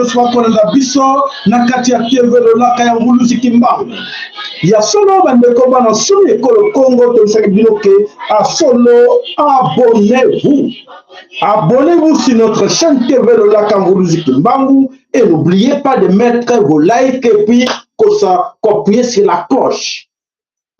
nyonso bakolanda biso na kati ya TV Lolaka ya Nguluzi Kimbangu. Ya solo bandeko bana solo ekolo Congo toyebisaki bino ke a solo abonnez-vous. Abonnez-vous sur notre chaîne TV Lolaka Nguluzi Kimbangu et n'oubliez pas de mettre vos likes et puis kosa koappuyer sur la cloche.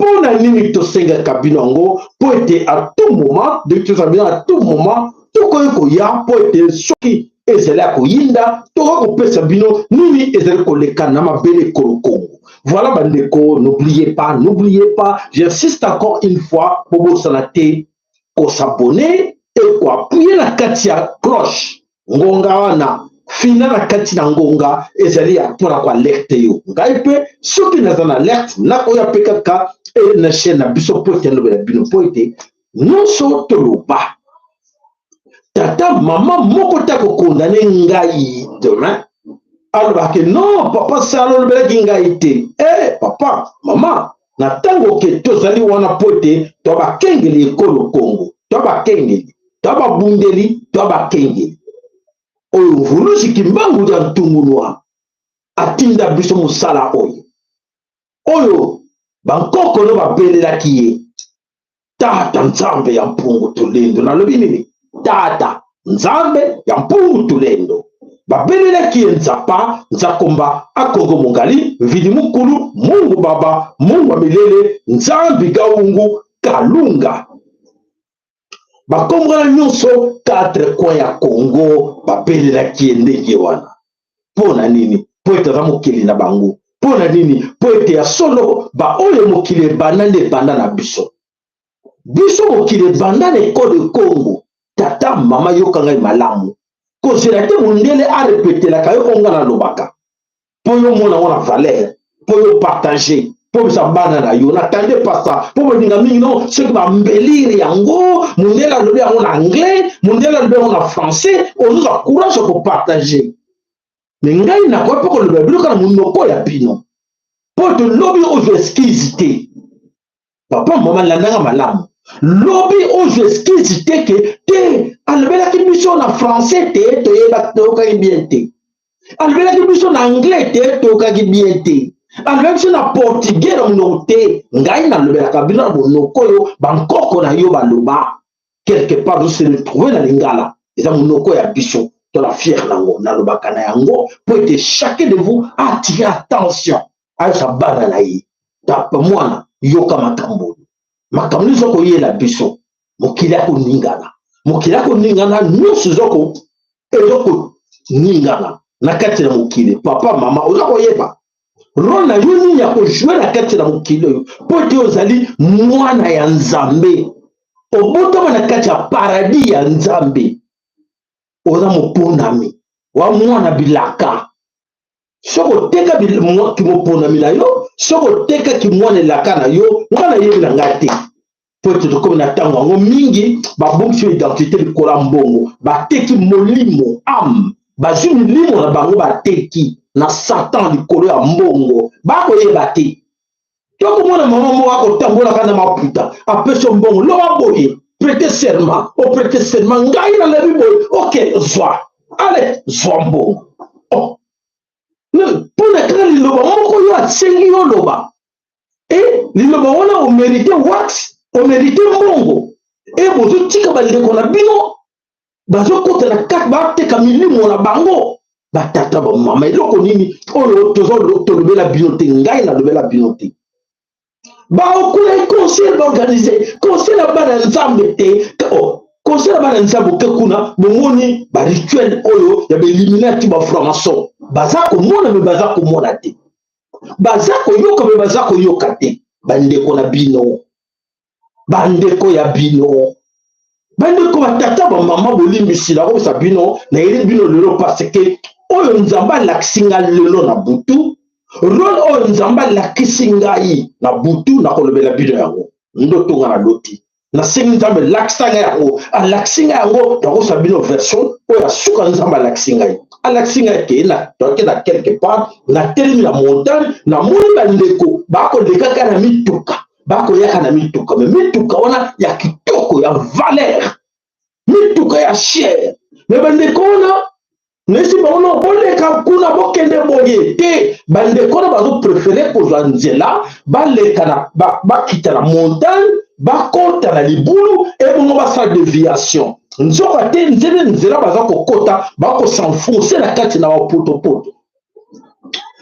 Mpo na nini tosengaka bino yango? Mpo ete à tout moment, de tozala bino à tout moment, tokoki koya mpo ete soki ezali ya koyinda, tokoki kopesa bino nini ezali koleka na mabele ekolo Congo. Voilà bandeko, n'oubliez pas, n'oubliez pas, j'insiste encore une fois, bobosana te kosabone et koappuyer na kati ya cloche. Ngonga wana fina na kati na ngonga ezali ya mpona koalerte yo. Ngai mpe soki naza na alerte, nakoya mpe kaka e na chaîne na biso mpo ete nalobela bino, mpo ete nyonso toloba. Tata mama moko te akokondane ngai demain alobaka non, papa Sala olobelaki ngai te. Eh papa mama, na ntango ke tozali wana mpo ete to bakengeli ekolo Kongo, to bakengeli, to babundeli, to bakengeli oyo Mvuluzi Kimbangu ya Ntungunwa atinda biso mosala oyo, oyo bankoko no babelelaki ye tata Nzambe ya Mpungu Tulendo. Nalobi nini? Tata Nzambe ya Mpungu Tulendo babelelaki ye Nzapa Nzakomba Akongo Mongali Mvidi Mukulu Mungu Baba Mungu wa Milele Nzambi Gaungu Kalunga. Bakombo wana nyonso quatre coins ya Congo babelelaki ye ndenge wana. Mpo na nini? Mpo ete aza mokeli na bango. Mpo na nini? Mpo ete ya solo baoyo mokili ebanda nde ebanda na biso. Biso mokili ebanda na ekolo Congo. Tata mama, yoka ngai malamu. Kozela te mondele arepetelaka yo oyo ngai nalobaka, mpo yo mona ngo na valeur, mpo yo partage, mpo bisa bana na yo. N'attendez pas ça, mpo bolinga mingi no soki bambelire yango mondele alobi yango na anglais, mondele alobi yango na français, ozozwa courage ya kopartage. Me ngai nakoki mpe koloba biloko na monoko ya bino, mpo ete lobi ozwa excuse te. Papa mama, landanga malamu, lobi ozwa excuse te ke te alobelaki biso na français te, toyebaki, toyokaki bien te. Alobelaki biso na anglais te, toyokaki bien te. Alobelaki biso na portugais na monoko te. Ngai nalobelaka bino na monoko oyo bankoko na yo baloba. Quelque part ozo se retrouver na lingala, eza monoko ya biso, to la fière nango, nalobaka na yango mpo ete chacun de vous attire attention, ayoka bana na ye. Tapa mwana, yoka makambo oyo, makambo nyonso koyela biso. Mokili akoningana, mokili akoningana, nyonso ezokoningana na kati na mokili. Papa mama, oza koyeba role na yo nini ya kojouer na kati na mokili oyo, mpo ete ozali mwana ya Nzambe, obotama na kati ya paradis ya Nzambe, oza moponami wa mwana bilaka. Soki oteka kimoponami na yo, soki oteka kimwana elaka na yo, ngai nayebi na ngai te. Mpo ete tokomi na ntango yango mingi babongisi identité likolo ya mbongo, bateki molimo ame, bazwi milimo na bango bateki na Satan likolo ya mbongo, bakoyeba te. Tokomona mama moko akotambolaka na maputa, apesi yo mbongo, loba boye, prêter serment, oprêter serment, ngai nalobi boye, ok, zwa, ale zwa mbongo. Oh. Mpo na kaka liloba moko yo asengi yo loba, e liloba wana omérite wax, omérite mbongo. E bozotika bandeko na bino bazokota na kati, bateka milimo na bango. Batata bamama, eloko nini oyo tolobela bino te? Ngai nalobela bino te. Baokula concert, baorganize concert ya bana Nzambe te. Oh, concert ya bana Nzambe, oke kuna bomoni barituel oyo ya bailluminati, bafranc-maçon baza komona me baza komona te, baza koyoka me baza koyoka te. Bandeko na bino, bandeko ya bino, bandeko batata bamama, bolimbisi nakobisa bino, nayeli bino lelo parce que oyo Nzambe alakisi ngai lelo na butu, role oyo Nzambe alakisi ngai na butu, nakolobela bino yango. Ndoto nga naloti, nasengi Nzambe lakisa ngai yango, alakisi ngai yango. Nakosa bino version oyo asuka. Nzambe alakisi ngai, alakisi ngai ke toke na quelque part, natelemi na montagne, namoni bandeko bakolekaka na mituka, bakoyaka na mituka, me mituka wana ya kitoko, ya valeur, mituka ya cher. Me bandeko wana Nayebisi bango no boleka kuna bokende boye te. Bandeko na bazo prefere kozwa nzela baleka na bakita na montagne bakota na libulu ebongo basala deviation. Nzoka te nzela nzela baza kokota bakosenfonce na kati na bapotopoto.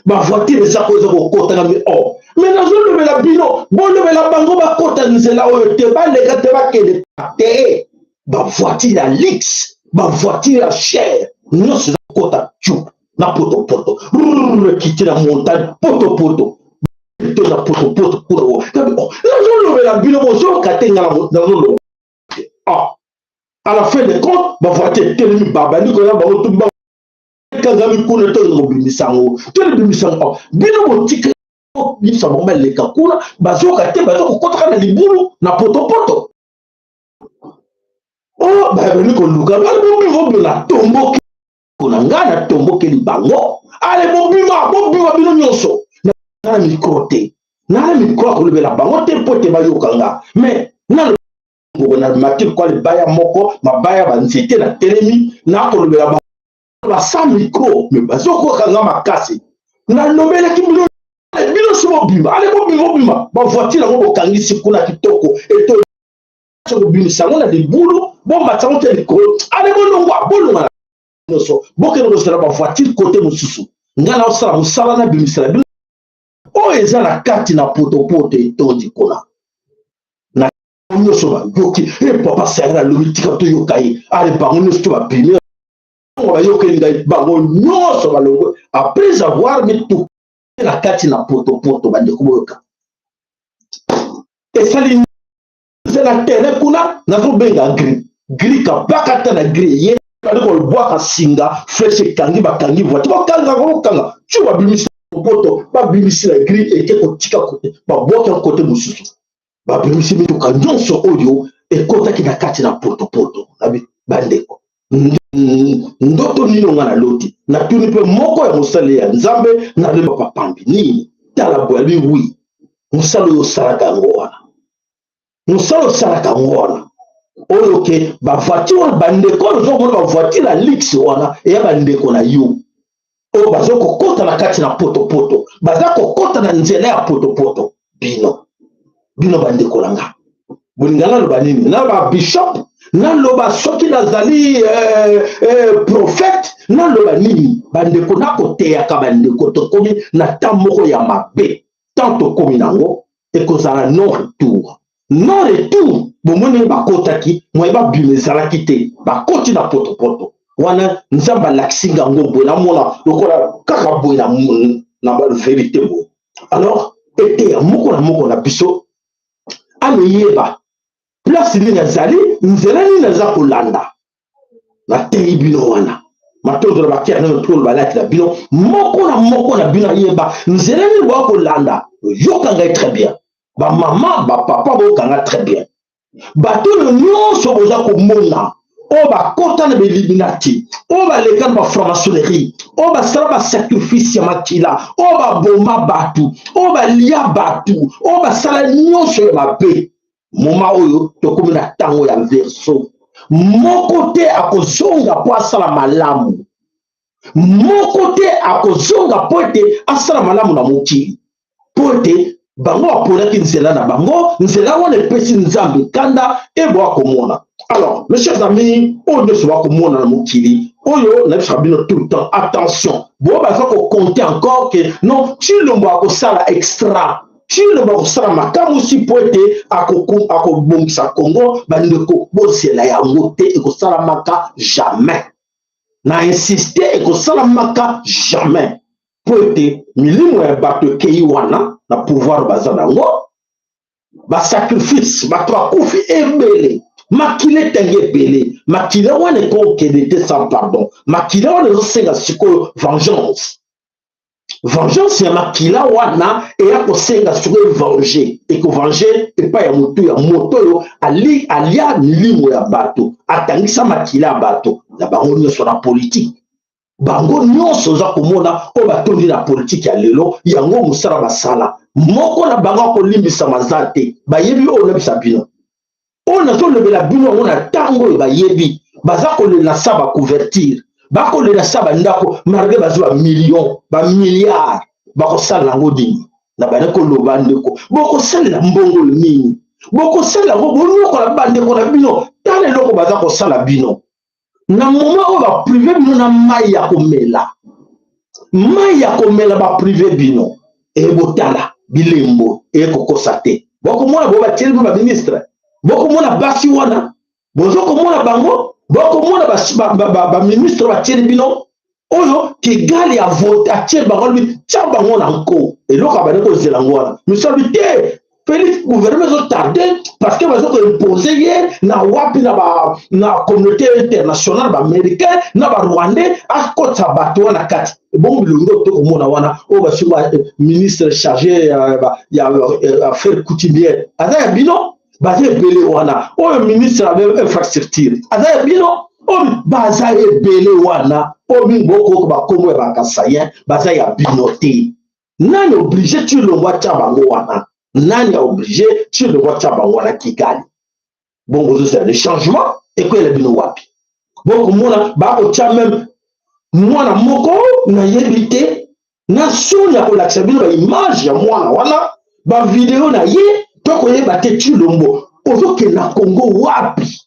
Bavoiture eza ko eza kokota na mi oh. Me nazolobela bino bolobela bango bakota nzela oyo te baleka te bakende te. Bavoiture ya luxe, bavoiture ya cher nyonso eza kokota tchou na potopoto ekiti na montagne potopoto to na potopoto kuna oh, nazolobela bino bozoyoka te nga nazoloba ah à la fin de compte bavoiture etelemi babandi koya bango tumba ekangami kuna to kobimisa yango to ebimisa yango oh, bino botika bisa bango baleka kuna bazoyoka te baza kokotaka na libulu na potopoto o oh, babandi koluka bobima natomboki na ngai natombokeli bango ale bobima bobima bino nyonso na mikro te na mikro akolobela bango te mpo te bayoka nga mais naloboko na mati lokola libaya moko mabaya banzete na telemi nakolobela bango basa mikro me bazokoka nga makasi nalobelaki bino bino so bobima ale bobima bobima bavoitire yango bokangisi kuna kitoko eto kobimisa yango na libulu bomatisa yango te likolo ale bolongwa bolongwa nyonso bokende kozela bavoitire kote mosusu ngai naosala mosala nabimisela bino oyo eza na kati na potopoto etondi kuna na nyonso bayoki e papa sayala alobi tika toyoka ye ale bango nyonso to babimi bayokeli ngai bango nyonso balongwe après avoir mituka na kati na potopoto bandeko boyoka esali na terrain kuna nazobenga gri gri kabaka ata na gri ye bali kobwaka singa flèche ekangi bakangi voiture bakanga kokanga tu babimisi poto babimisi na gri eke kotika kote babwaki yango kote mosusu babimisi mituka nyonso oyo ekotaki na kati na potopoto bandeko ndoto nini nga naloti natuni mpe moko ya mosali ya nzambe nalobi papa nini tala boye alobi wi mosala oyo osalaka yango wana mosala osalaka yango wana oyo ke bavoiture wana bandeko oyo ozomona bavoiture ya luxe wana eya bandeko na yo oyo baza kokota na kati na potopoto baza kokota na nzela ya potopoto bino bino bandeko na nga bolinga naloba nini naloba bishop naloba soki nazali eh, eh, prophète naloba nini bandeko nakoteyaka bandeko tokomi na temps moko ya mabe tant tokomi nango ekozala non retour non retour bomoni bakotaki moye babima ezalaki te bakoti na potopoto wana nzambe alakisi nga yango boye namona lokola kaka boye na, na verité boye alors eteya moko na moko na biso amiyeba place nini azali nzela nini aza kolanda nateyi bino wana matondo na bakere nano tolo balaki na bino moko na moko na bino ayeba nzela nini boya kolanda yoka ngai très bien bamama bapapa boyokanga très bien bato oyo nyonso boza komona oyo bakota na beliminati oyo baleka na bafranc-maçonnerie oyo basala basacrifice ya makila oyo baboma bato oyo balia bato oyo basala nyonso ya mabe moma oyo tokomi na ntango ya verso moko te akozonga mpo asala malamu moko te akozonga mpo ete asala malamu na mokili mpo ete bango baponaki nzela na bango nzela wana epesi nzambe kanda ebo akomona alors mes chers amis oyo nyonso bakomona na mokili oyo nayebisaka bino tout le temps attention bo baza kocompte encore ke non Tshilombo akosala extra Tshilombo akosala makamwisi mpo ete akobongisa Congo bandeko bozela yango te ekosalamaka jamais na insiste ekosalamaka jamais mpo ete milimo ya bato ekei wana na pouvoir baza nango basacrifice bato bakufi ebele makila etangi ebele makila wana ekokende te sans pardon makila wana ezosenga sikoyo vengeance vengeance ya makila wana eya kosenga sikoyo venger ekovange epai ya motu ya moto oyo ali alia milimo ya bato atangisa makila ya bato na bango nyonso na politike bango nyonso oza komona oyo batondi na politike ya lelo yango mosala basala moko na bango akolimbisama aza te bayebi oyo nabisa bino oyo nazolobela bino yango na ntango oyo bayebi baza kolela sa bacouverture Bakolela sa bandako malgré bazwi bamillion, bamilliard, bakosala yango nini? Na bandi koloba, ndeko, bokosalela mbongo nini? Bokosalela yango bonyokola bandeko na bino. Tala eloko baza kosala bino na moment oyo, bapriver bino na mai ya komela, mai ya komela bapriver bino. Ebotala bilembo ekokosa te. Bokomona bo batieli bino baministre, bokomona basi wana, bozokomona bango, bokomona baministre batieli bino oyo Kigali avote, atieli bango, alobi tia bango na nko. Eloko abandi kozela yango wana. Miso alobi te, Félix, gouvernement ezotarde parce que baza koimpose ye na wapi? Na ba na communauté internationale, baaméricain na barwandais, akotisa bato wana kati. Ebongo bilongi oyo tokomona wana, oyo basi ministre chargé ya affaire coutumière aza ya bino, baza ebele wana. Oyo ministre ya infrastructure aza ya bino, oyo baza ebele wana. Oyo mingi bokoyoka bakombo ya bakasayen, baza ya bino te. Nani oblige Tshilombo atya bango wana? Nani aoblige Tshilombo atya bango wana? Kigali. Bongo ozozela le changement ekwela bino wapi? Bokomona bakotya même mwana moko, nayebi te, na soni ya kolakisa bino baimage ya mwana wana, bavideo na ye, tokoyeba te. Tshilombo, ozokende na Congo wapi?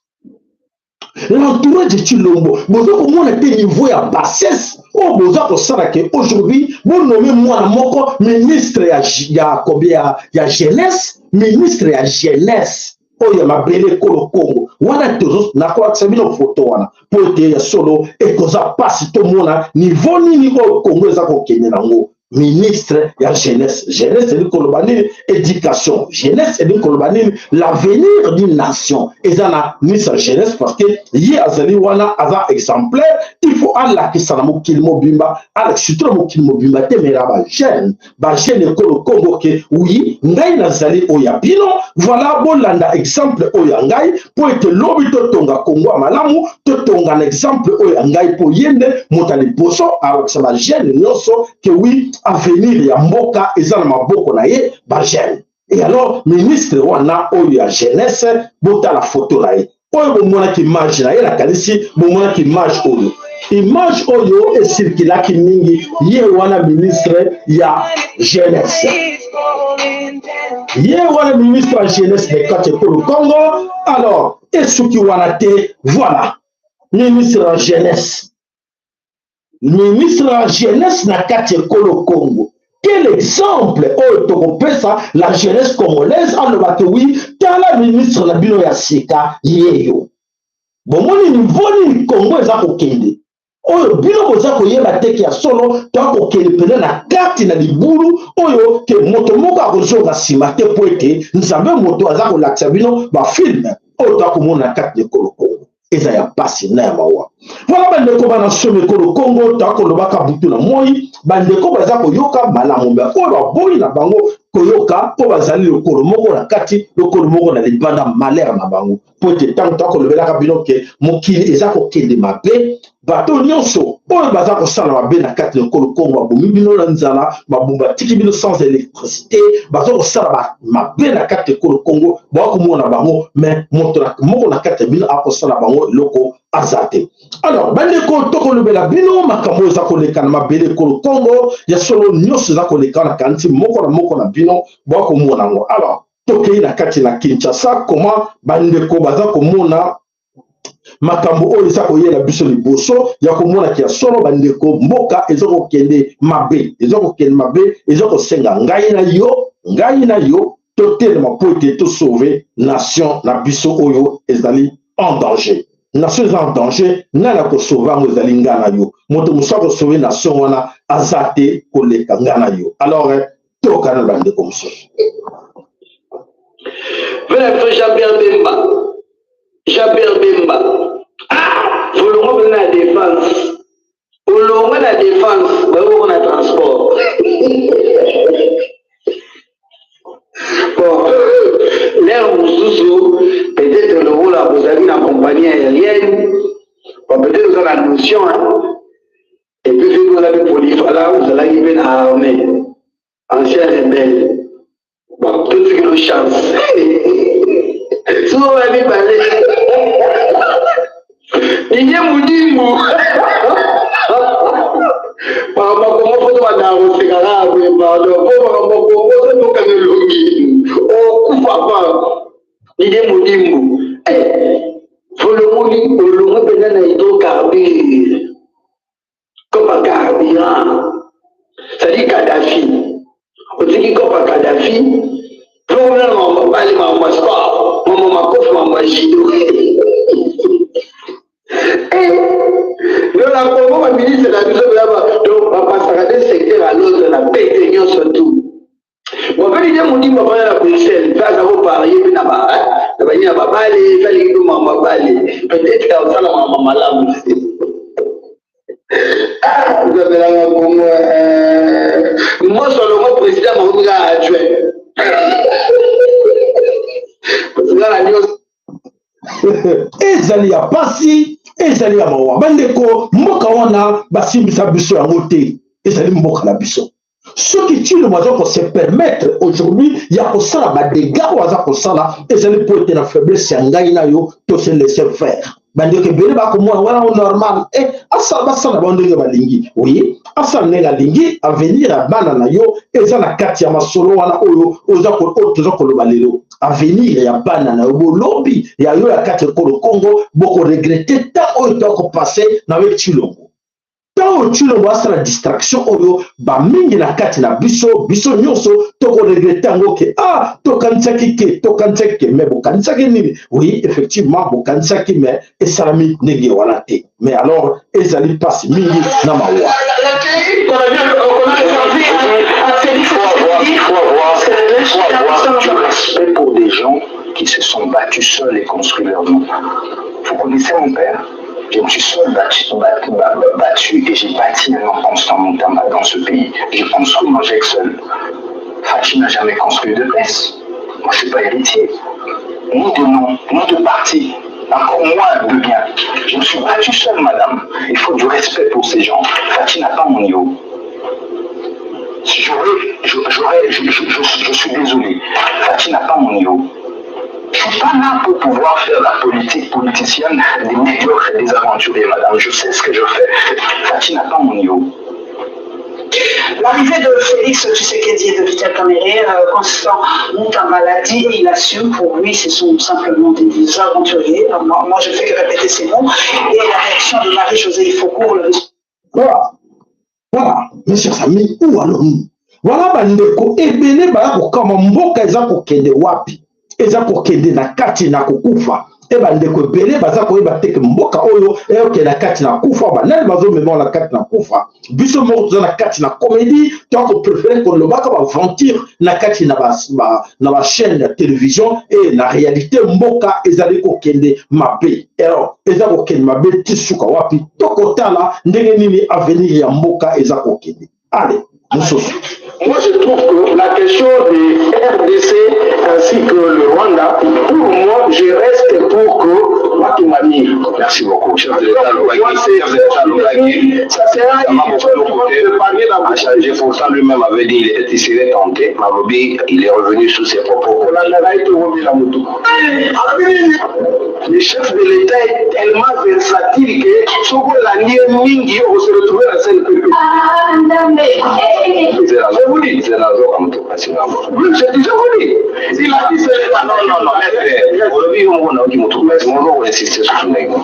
L'entourage de Tshilombo, boza komona te niveau ya bassesse oyo boza kosala ke aujourd'hui bonome mwana moko ministre ya combien ya jeunesse, ministre ya jeunesse oyo ya mabele ekolo Kongo wana. Nakolakisa bino foto wana mpo ete ya solo ekoza mpasi tomona niveau nini oyo Kongo eza kokende nango. Ministre ya jeunesse, jeunesse elingi koloba nini? Éducation. Jeunesse elingi koloba nini? L'avenir d'une nation eza na ministre ya jeunesse, parce que ye azali wana, aza exemplaire. Il faut alakisa na mokili mobimba, surtout na mokili mobimba te, mais na bajeune, bajeune ekolo Kongo, ke oui, ngai nazali oyo ya bino. Voilà, bolanda exemple oyo ya ngai mpo ete lobi totonga Kongo ya malamu. Totonga na exemple oyo ya ngai, mpo ye nde moto ya liboso alakisa bajeune nyonso ke oui, avenir ya mboka eza na maboko na ye, bajeune. Et alors ministre wana oyo ya jeunesse, botala foto na ye oyo bomonaki, image na ye. Nakanisi bomonaki image oyo, image oyo esirkulaki mingi. Ye wana ministre ya jeunesse, ye wana ministre ya jeunesse de kati ekolo Congo. Alors esuki wana te. Voilà ministre ya jeunesse, ministre ya jeunesse na kati ekolo Congo. Quel exemple oyo tokopesa la jeunesse congolaise? Alobaki oui, tala ministre na bino ya sika yeyo. Bomoni niveau nini Congo eza kokende, oyo bino boza koyeba teke ya solo toakokende mpenza na kati na libulu oyo ke moto moko akozonga nsima te, mpo ete Nzambe moto aza kolakisa bino bafilme oyo toakomona na kati na ekolo Kongo. Eza ya pasi na ya mawa. Voilà, bandeko bana somi ekolo Kongo, toakolobaka butu na moi. Bandeko baza koyoka malamu, mais oyo baboyi na bango koyoka, mpo bazali lokolo moko na kati, lokolo moko na libanda, malheur na bango. Mpo ete ntango toakolobelaka bino ke mokili eza kokende mabe, bato nyonso oyo baza kosala mabe na kati na ekolo Kongo, babomi bino na nzala, batiki bino sans électricité, baza kosala mabe na kati ya ekolo Kongo, bakomona bango, mais moto moko na kati ya bino akosala bango eloko aza te. Alors bandeko, tokolobela bino makambo oyo eza koleka na mabele ekolo Kongo. Ya solo, nyonso eza koleka na kanti moko na moko na bino bakomona yango. Alors tokei na kati na Kinshasa, comment bandeko baza komona makambo oyo eza koyela biso liboso ya komonaki. Ya solo bandeko, mboka eza kokende mabe, eza kokende mabe. Eza kosenga ngai na yo, ngai na yo, totelema mpo ete tosauve nation na biso oyo ezali en danger. Nation eza en danger, nani akosauve yango? Ezali ngai na yo. Moto mosusu akosauve nation wana aza te koleka ngai na yo. Alors tokana bandeko mosusu. Vena Jean-Pierre Bemba, Jean-Pierre Bemba, ah, volongo mpenza na défense, olonga na défense, bayokoko na transport. Bon, l'heure mosusu peut-être lokola bozalaki na compagnie aérienne, bon, peut-être oza na notion, hein? Et puis soki ozalaki polyvalent, ozalaki mpe na armée, ancien rebelle, bon, totikelo chance. Soki oya mibale. Didier Mudimbu makambo ya Kongo foto bandaka koseka kaka boye pardon po makambo ya Kongo soki okanga elongi okufa pa Didier Mudimbu eh, volomoni olongwe mpenza na hydrocarbure comme carburant c'est-à-dire Kadhafi otiki kopa Kadhafi mpo na makambo mabale makambo ya sport makambo makofi makambo ya judo yo na Congo ba ministre na biso donc bapasaka de secteur à l'autre na pete nyonso tout mobeli nde modimo afanda na Bruxelles mpe aza koparie mpe na bangi na babale mpe alingi mpe makambo mabale peut-être akosala makambo malamu. Nzambelanga Kongo mboso alongo président makomi kaka adjoint nga na nyonso. Ezali ya pasi, ezali ya mawa, bandeko. Mboka wana basimbisa biso yango te, ezali mboka na biso. Soki Tshilombo aza kose permettre aujourd'hui ya kosala badégâts oyo aza kosala, ezali po ete na faiblesse ya ngai na yo tose laisser faire. Bandeko ebele bakomona wana ngo normal e asala, basala bango ndenge balingi. Oye asala ndenge alingi, avenir ya bana na yo eza na kati ya masolo wana oyo oyo toza koloba lelo. Avenir ya bana na yo, bolobi ya yo ya kati ekolo Congo, bokoregretter temps oyo tokopasser na we Tshilombo. Ntango Tshilombo asala distraction oyo, bamingi na kati na biso, biso nyonso tokoregretter yango ke ah, tokanisaki ke, tokanisaki ke. Mais bokanisaki nini? Oui, effectivement, bokanisaki, mais esalami ndenge wana te. Mais alors ezali mpasi mingi na mawa. Il faut avoir du respect pour des gens qui se sont battus seuls et construit leur nom. Vous connaissez mon père? Je me suis seul battu, battu, battu et j'ai bâti un nom, Constant Mutamba, dans ce pays. J'ai construit mon GIEC seul. Fatshi n'a jamais construit de presse. Moi, je ne suis pas héritier. Ni de nom, ni de parti. Encore moins de biens. Je me suis battu seul, madame. Il faut du respect pour ces gens. Fatshi n'a pas mon niveau. J'aurais, je suis désolé. Fatshi n'a pas mon niveau. Je ne suis pas là pour pouvoir faire la politique politicienne des médiocres et des aventuriers, madame. Je sais ce que je fais. Fatshi n'a pas mon niveau. L'arrivée de Félix Tshisekedi et de Vital Kamerhe, Constant Mutamba l'a dit et il assume, pour lui, ce sont simplement des aventuriers. Moi, moi, je ne fais que répéter ces mots. Et la réaction de Marie-Josée Ifoku, le Voilà. Voilà, mes chers amis, où allons-nous? Voilà, bandeko ebele baya kokama mboka eza kokende wapi, eza kokende na kati na kokufa. E bandeko ebele baza koyeba te ke mboka oyo eyokende na kati na kufa. Banani bazomema na kati na kufa? Biso moko toza na kati na comédie, tokopréférer kolobaka baaventure na kati na bachaîne ya télévision. E na réalité, mboka ezali kokende mabe. Alors eza kokende mabe ti suka wapi? Tokotala ndenge nini avenir ya mboka eza kokende. Allez, mosusu. Moi, je trouve que la question des RDC ainsi que le Rwanda, pour moi, je reste pour que Batumami. Merci beaucoup. Chef de l'État Lobaki, ça sera il faut préparer la a changé. Pourtant, lui-même avait dit qu'il serait tenté. Malobi, il est revenu sur ses propos. Le chef de l'État est tellement versatile que ce que mingi, on se retrouve à la CNPP. Je vous dis. Oui, je dis, je vous dis. Il a dit, c'est. Non, non, non, mais olobi yo moko nayoki motu moko koinsister susu ndenge.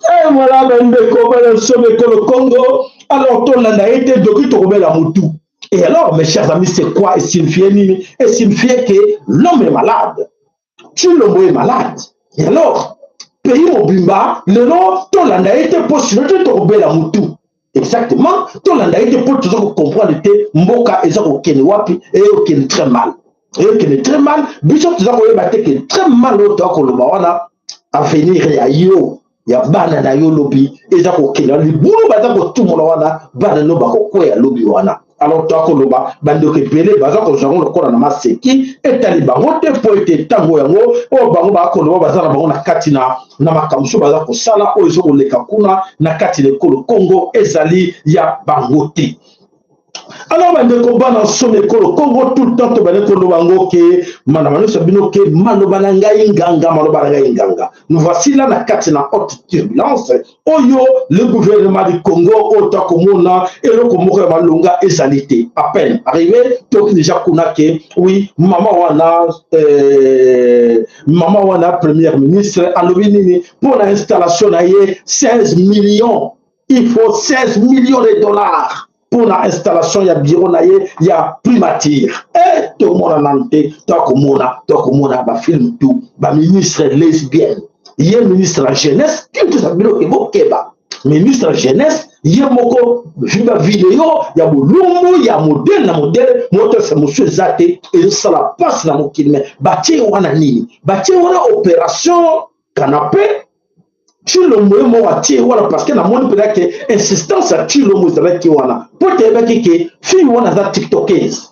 Et voilà, bandeko bana nsomo ekolo Congo. Alors tolanda ye te, doki tokobela motu. Et alors, mes chers amis, c'est quoi? Esignifie nini? Esignifie que l'homme est malade, Tshilombo est malade. Et alors pays mobimba lelo tolanda ye te, mpo sinon te tokobela motu. Exactement, tolanda ye te mpo toza kocomprendre te mboka eza kokende wapi. Eyokende très mal, eyokende très mal. Biso toza koyeba te ke très mal oyo toza koloba wana, avenir ya yo, ya bana na yo lobi eza kokende libulu. Baza kotumola wana, bana no bakokweya lobi wana. Alors toza koloba, bandeko ebele baza kozwa yango lokola na maseki, etali bango te, mpo ete ntango yango oyo bango bakoloba, baza na bango na kati na makambo so baza kosala oyo eza koleka kuna na kati na ekolo Congo, ezali ya bango te. Alors bandeko bana nsoni ekolo Congo, tout le temps tobandi koloba yango ke mana banyonso bino ke maloba na ngai nganga, maloba na ngai nganga. Nous voici là na kati na haute turbulence oyo le gouvernement du Congo oyo tokomona eloko moko ya malonga ezali te. À peine arrivé toki déjà kuna ke oui, mama wana mama wana première ministre alobi nini mpo na installation na ye? 16 millions, il faut 16 millions de dollars mpo na installation ya bureau na ye ya primature. E tomona nanu te, tokomona, tokomona bafilm tout baministre lesbienne. Ye ministre ya jeunesse, kintusa bino ke bokeba, ministre ya jeunesse ye moko bavideo ya bolumbu ya modele na modele motosa mosusu eza te, ezosala mpasi na mokili. Me batie wana nini? Batie wana opération canapé. Tshilombo ye moko atie wana parce que namoni mpenza ke insistance ya Tshilombo ezalaki wana mpo te ayebaki ke fille wana aza tiktokese,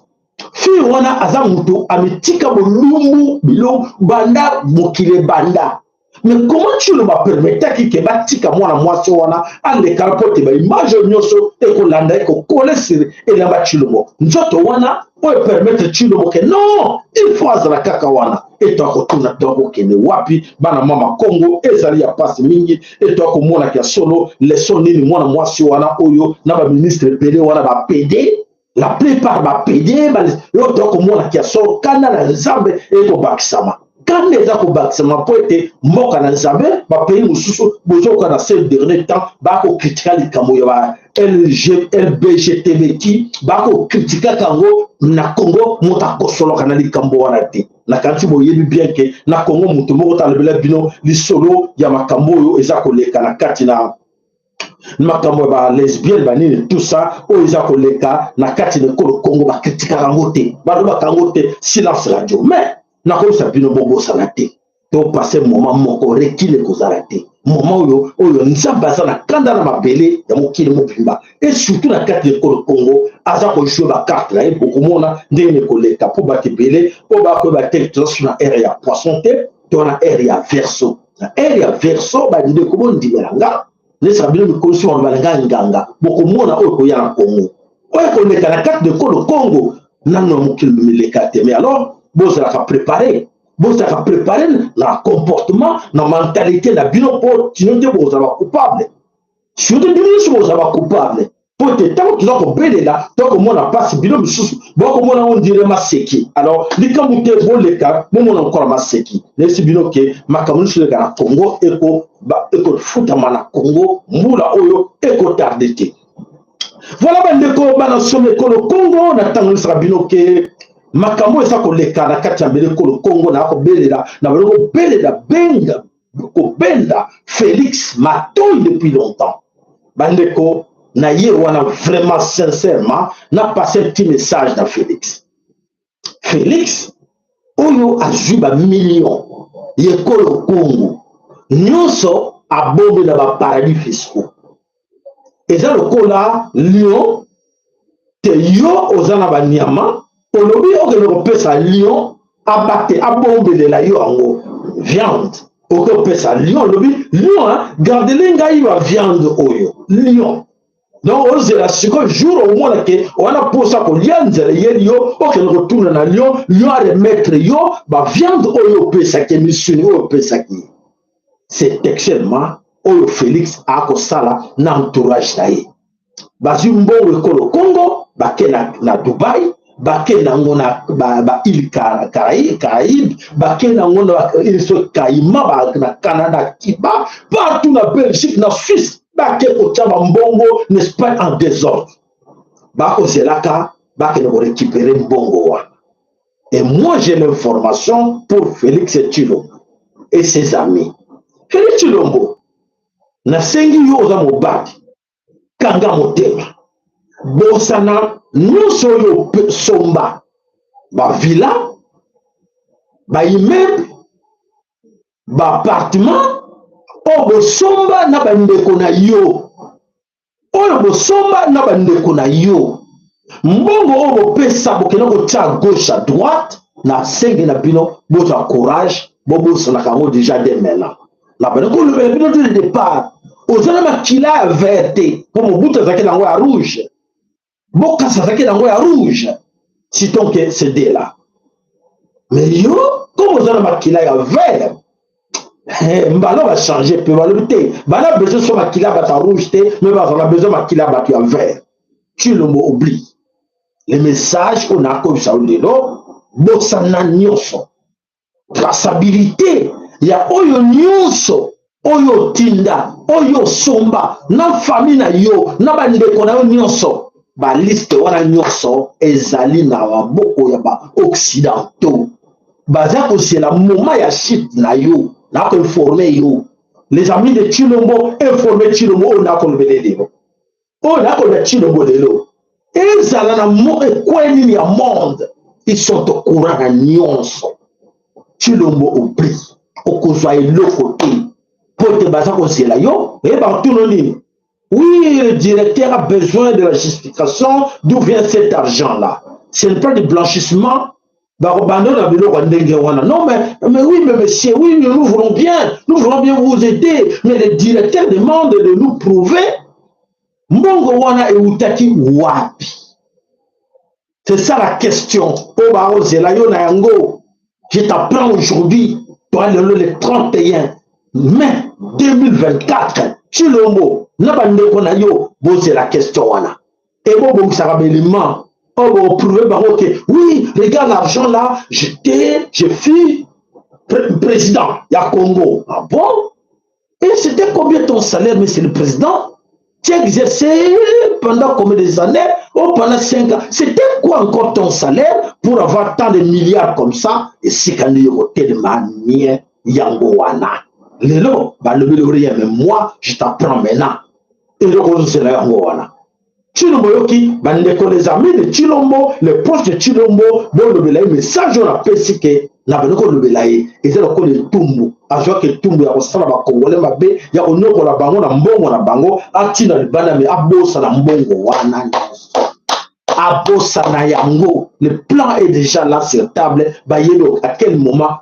fille wana aza moto amitika bolumbu bilo banda mokili ebanda. Mais comment Tshilombo apermetaki ke batika mwana mwasi wana aleka mpo te baimage oyo nyonso ekolanda ekokole sur elamba Tshilombo nzoto wana oyo permettre Tshilombo ke non, il faut azala kaka wana? Eto akotuna to akokende wapi? Bana mama Kongo, ezali ya mpasi mingi. Eto akomonaka ya solo leson nini mwana mwasi wana oyo na baministre ebele wana bapede, la plupart bapede oyo tokomonaka ya solo. Kanda na Nzambe ekobakisama, kanda eza kobakisama mpo ete mboka na Nzambe. Bapays mosusu bozokoka na ce dernier temps bakokritika likambo ya ba LBGTBQ, bakokritikaka yango. Na Congo moto akosoloka na likambo wana te. Nakanisi boyebi bien ke na Congo moto moko talobela bino lisolo ya makambo oyo eza koleka na kati na makambo ya balesbienne banini, tout ça oyo eza koleka na kati na ekolo Congo, bakritikaka yango te, balobaka yango te, silence radio. Mais nakoyebisa bino, bobosana te, topase moment moko rekile kozala te, moment oyo oyo Nzambe aza na kanda na mabele ya mokili mobimba et surtout na kati ya ekolo Congo. Aza kojouer bacarte na ye, bokomona ndenge ekoleka mpo bato ebele oyo bakoyeba te toza so na ère ya poisson te, to na ère ya Verseau. Na ère ya Verseau, bandeko, bondimela nga, nesaka bino mikolo so baloba na ngai nganga, bokomona oyo koya na Congo, oyo koleka na kati de ekolo Congo nano ya mokili mileka te. Mais alors bozalaka préparé, bozalaka préparé na comportement, na mentalité na bino, mpo tino te bozala bacoupable. Surtout bino nyonso bozala bacoupable, mpo te ntango toza kobelela, tokomona mpasi, bino misusu bokomona on dirait maseki. Alors likambo te, boleka bomona lokola maseki. Nayesi bino ke makambo nyonso eleka na Congo ekofutama na Congo mbula oyo ekotarde te. Voilà, bandeko bana somi ekolo Congo, na ntango nyosaka bino ke makambo eza koleka na kati ya mbele ekolo Congo, na kobelela na balo kobelela benga kobenda Félix matoi depuis longtemps. Bandeko na ye wana, vraiment sincèrement, na passe un petit message na Félix. Félix oyo azwi bamillion ya ekolo Congo nyonso, abombi na baparadis fiscaux, eza lokola lion te. Yo oza na banyama, olobi okende kopesa lion abate, abombelela yo yango viande. Okopesa lion, olobi: "Lion, gardele ngai ba viande oyo." Lion donc ozela sikoyo jour omona ke wana mposa kolia, nzela eyeli yo, okende kotuna na lion, lion aremettre yo baviande oyo opesaki, misuni oyo opesaki. C'est textuellement oyo Félix akosala na entourage na ye. Bazwi mbongo ekolo Congo, bake na Dubai, bake nango na baile ba Caraïbe, bake nango na île so Caïman, na Canada, Cuba, partout, na Belgique, na Suisse, bake kotia bambongo, n'est-ce pas, en désordre. Bakozelaka bakende korécupérer mbongo wana. Et moi, j'ai l'information pour Félix Tshilombo et ses amis. Félix Tshilombo, nasengi yo, oza mobali, kanga motema, bosana nyonso oyo somba bavilla, baimmeuble, baappartement oyo bosomba na bandeko na yo, oyo bosomba na bandeko na yo, mbongo oyo bopesa, bokende kotia gauche à droite. Nasengi na bino, bozwa courage, bobosanaka yango déjà dès maintenant. Na bandi kolobela bino dès le départ, oza na makila ya vert te, mpo Mobutu azalaki nango ya rouge. Bokasa azalaki nango ya rouge. Citons que ces deux là. Mais yo, comme oza na makila ya vert, eh, mbala ba changer pe balobi te bana besoin so makila bato ya rouge te mais bazala besoin makila bato ya vert. Tshilombo oublie le message oyo nakoyebisa yo lelo, bosana nyonso traçabilité ya oyo nyonso oyo otinda, oyo osomba na famille na yo na bandeko na yo nyonso, baliste wana nyonso ezali na maboko ya ba occidentaux. Baza kozela moment ya chute na yo. Nakoinforme yo, les amis de Tshilombo, informe Tshilombo oyo nakolobele lelo, oyo nakoloba Tshilombo lelo, ezala na ekwe nini ya monde, ils sont au courant na nyonso. Tshilombo oublie, okozwa eloko te mpo ete baza kozela yo. Oyeba tuno nini? Oui, le directeur a besoin de la justification d'où vient cet argent-là. Ce n'est pas du blanchissement. Bakobanda na biloko ya ndenge wana. Non, mais oui, mais monsieur, oui, nous voulons bien, nous voulons bien vous aider, mais le directeur demande de nous prouver mbongo wana eutaki wapi. C'est ça la question. Oyo baozela yo na yango. Je t'apprends aujourd'hui, toi lelo le 31 mai 2024, Tshilombo na bandeko na yo bozela question wana. E bobongisaka belima oyo boprouve bango ke oui, regarde l'argent là, j'étais, je fus président ya Congo. Ah bon? Et c'était combien ton salaire, monsieur le président? Tu as exercé pendant combien des années? Oh, pendant 5 ans. C'était quoi encore ton salaire pour avoir tant de milliards comme ça? Et c'est quand il y a manière, yango wana. Lelo, balobi le rien, mais moi, je t'apprends maintenant. Eloko ozozela yango wana. Tshilombo yoki, bandeko, les amis de Tshilombo, les proches de Tshilombo, bolobela ye message oyo napesi ke na bandi kolobela ye. Eza lokola etumbu azwaki, etumbu ya kosala bakongole mabe, ya konyokola bango na mbongo na bango, atina libanda, me abosana mbongo wana nyonso, abosana yango. Le plan est déjà là sur table. Bayebi à quel moment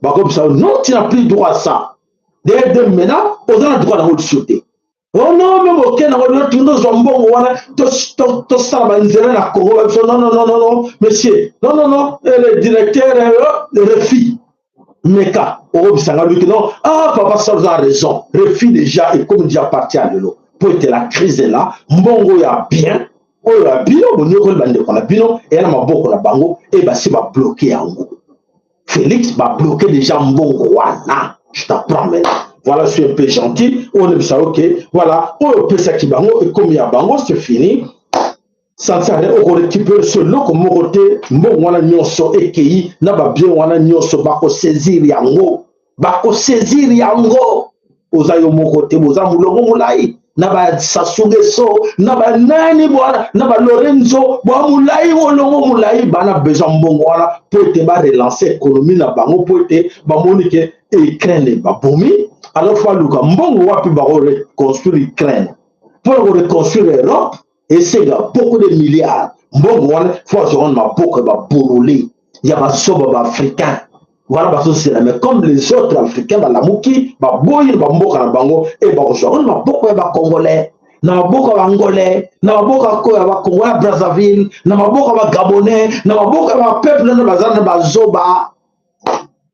bakobisa: non, tu n'as plus droit à ça. Dès de maintenant, oza na droit nango lisusu te. Oh non, me bokende yango tunda, ozwa mbongo wana, tosala banzela na Congo. Babiso non, non, non, non, non, monsieur, non, non, non, le directeur refus. Meka okobisanga luki non. Ah papa, ça oza raison, refus déjà ekomi déjà parti ya lelo, po ete la crise est là. Mbongo ya bien oyo ya bino bonyokoli bandeko na bino eya na maboko na bango e basi babloquer yango. Félix babloquer déjà mbongo wana. Je t'apprends maintenant. Voilà, je suis un peu gentil. On est ça, ok. Voilà, oyo opesaki bango ekomi ya bango, c'est fini. Sansare okorécupérer so eloko moko te. Mbongo wana nyonso ekei na babien wana nyonso, bakosaisir yango, bakosaisir yango. Oza yo moko te, boza molongo molai na baSassou Nguesso, na banani bwana, na baLourenço bwa molai, molongo molai. Bana besoin mbongo wana mpo ete barelancer économie na bango, mpo ete bamoni ke Ukraine babomi. Alors faut aluka mbongo wapi bakoreconstruire Ukraine. Mpona koreconstruire Europe esenga beaucoup de milliards. Mbongo wana faut azwaka na maboko ya babolole, ya bazoba baafricain wana bazozela. Mais comme les autres Africains balamuki, baboyi na bamboka na bango, e bakozwa na maboko ya Bacongolais, na maboko ya Bangolais, na maboko ya Bacongolais ya Brazzaville, na maboko ya Bagabonais, na maboko ya bapeuple na baza na bazoba.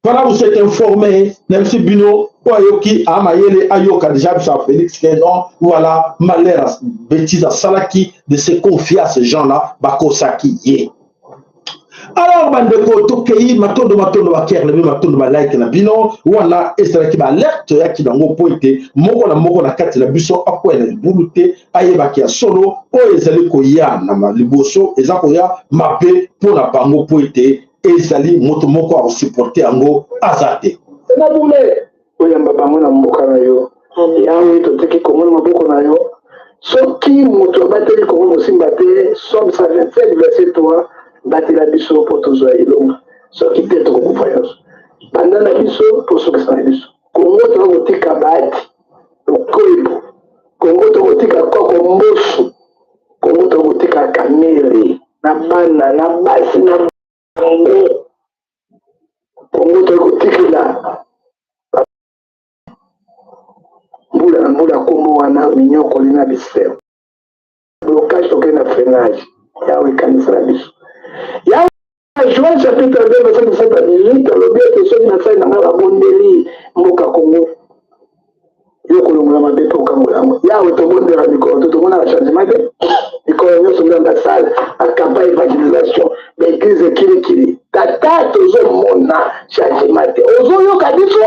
Voilà, vous êtes informé. Même si bino oyo ayoki amayele ayoka déjà biso ya Félix ke non, voilà, malheur, bêtise asalaki de se confier à ces gens là, bakosaki ye. Alors bandeko, tokei matondo, matondo bakere na bino, matondo balike na bino. Wana ezalaki baalerte toyaki nango mpo ete moko na moko na kati na biso akwea na libulu te, ayebaki ya solo oyo ezali koya na liboso eza koya mabe mpo na bango, mpo ete ezali moto moko akosupporter yango aza te. Na bule oyamba bango na mboka na yo. Yawe, toteki Kongo na maboko na yo. Soki moto abateli Kongo mosimba te, Psaume 127 verset 3, batela biso mpo tozwa elonga. Soki te, tokokufa nyonso. Banda na biso mpo sokisa na biso. Kongo toza kotika Bahati Lukwebo, Kongo tokotika Koko Mbosu, Kongo tokotika Kamerhe na bana na basi na bango, Kongo tokotikela mbula na mbula nkombo wana minyokoli na bisengo. Blocage tokei na freinage. Yawe kanisa na biso. Yawe Joel chapitre 2 verset 17 à 18 alobi ete soki nasali na ngai babondeli mboka Congo yo kolongola mabe mpe okangola yango. Yawe tobondela mikolo to tomonaka changement te mikolo nyonso nde basala bacampagne evangelisation baeglise kilikili tata tozomona changement te ozoyoka biso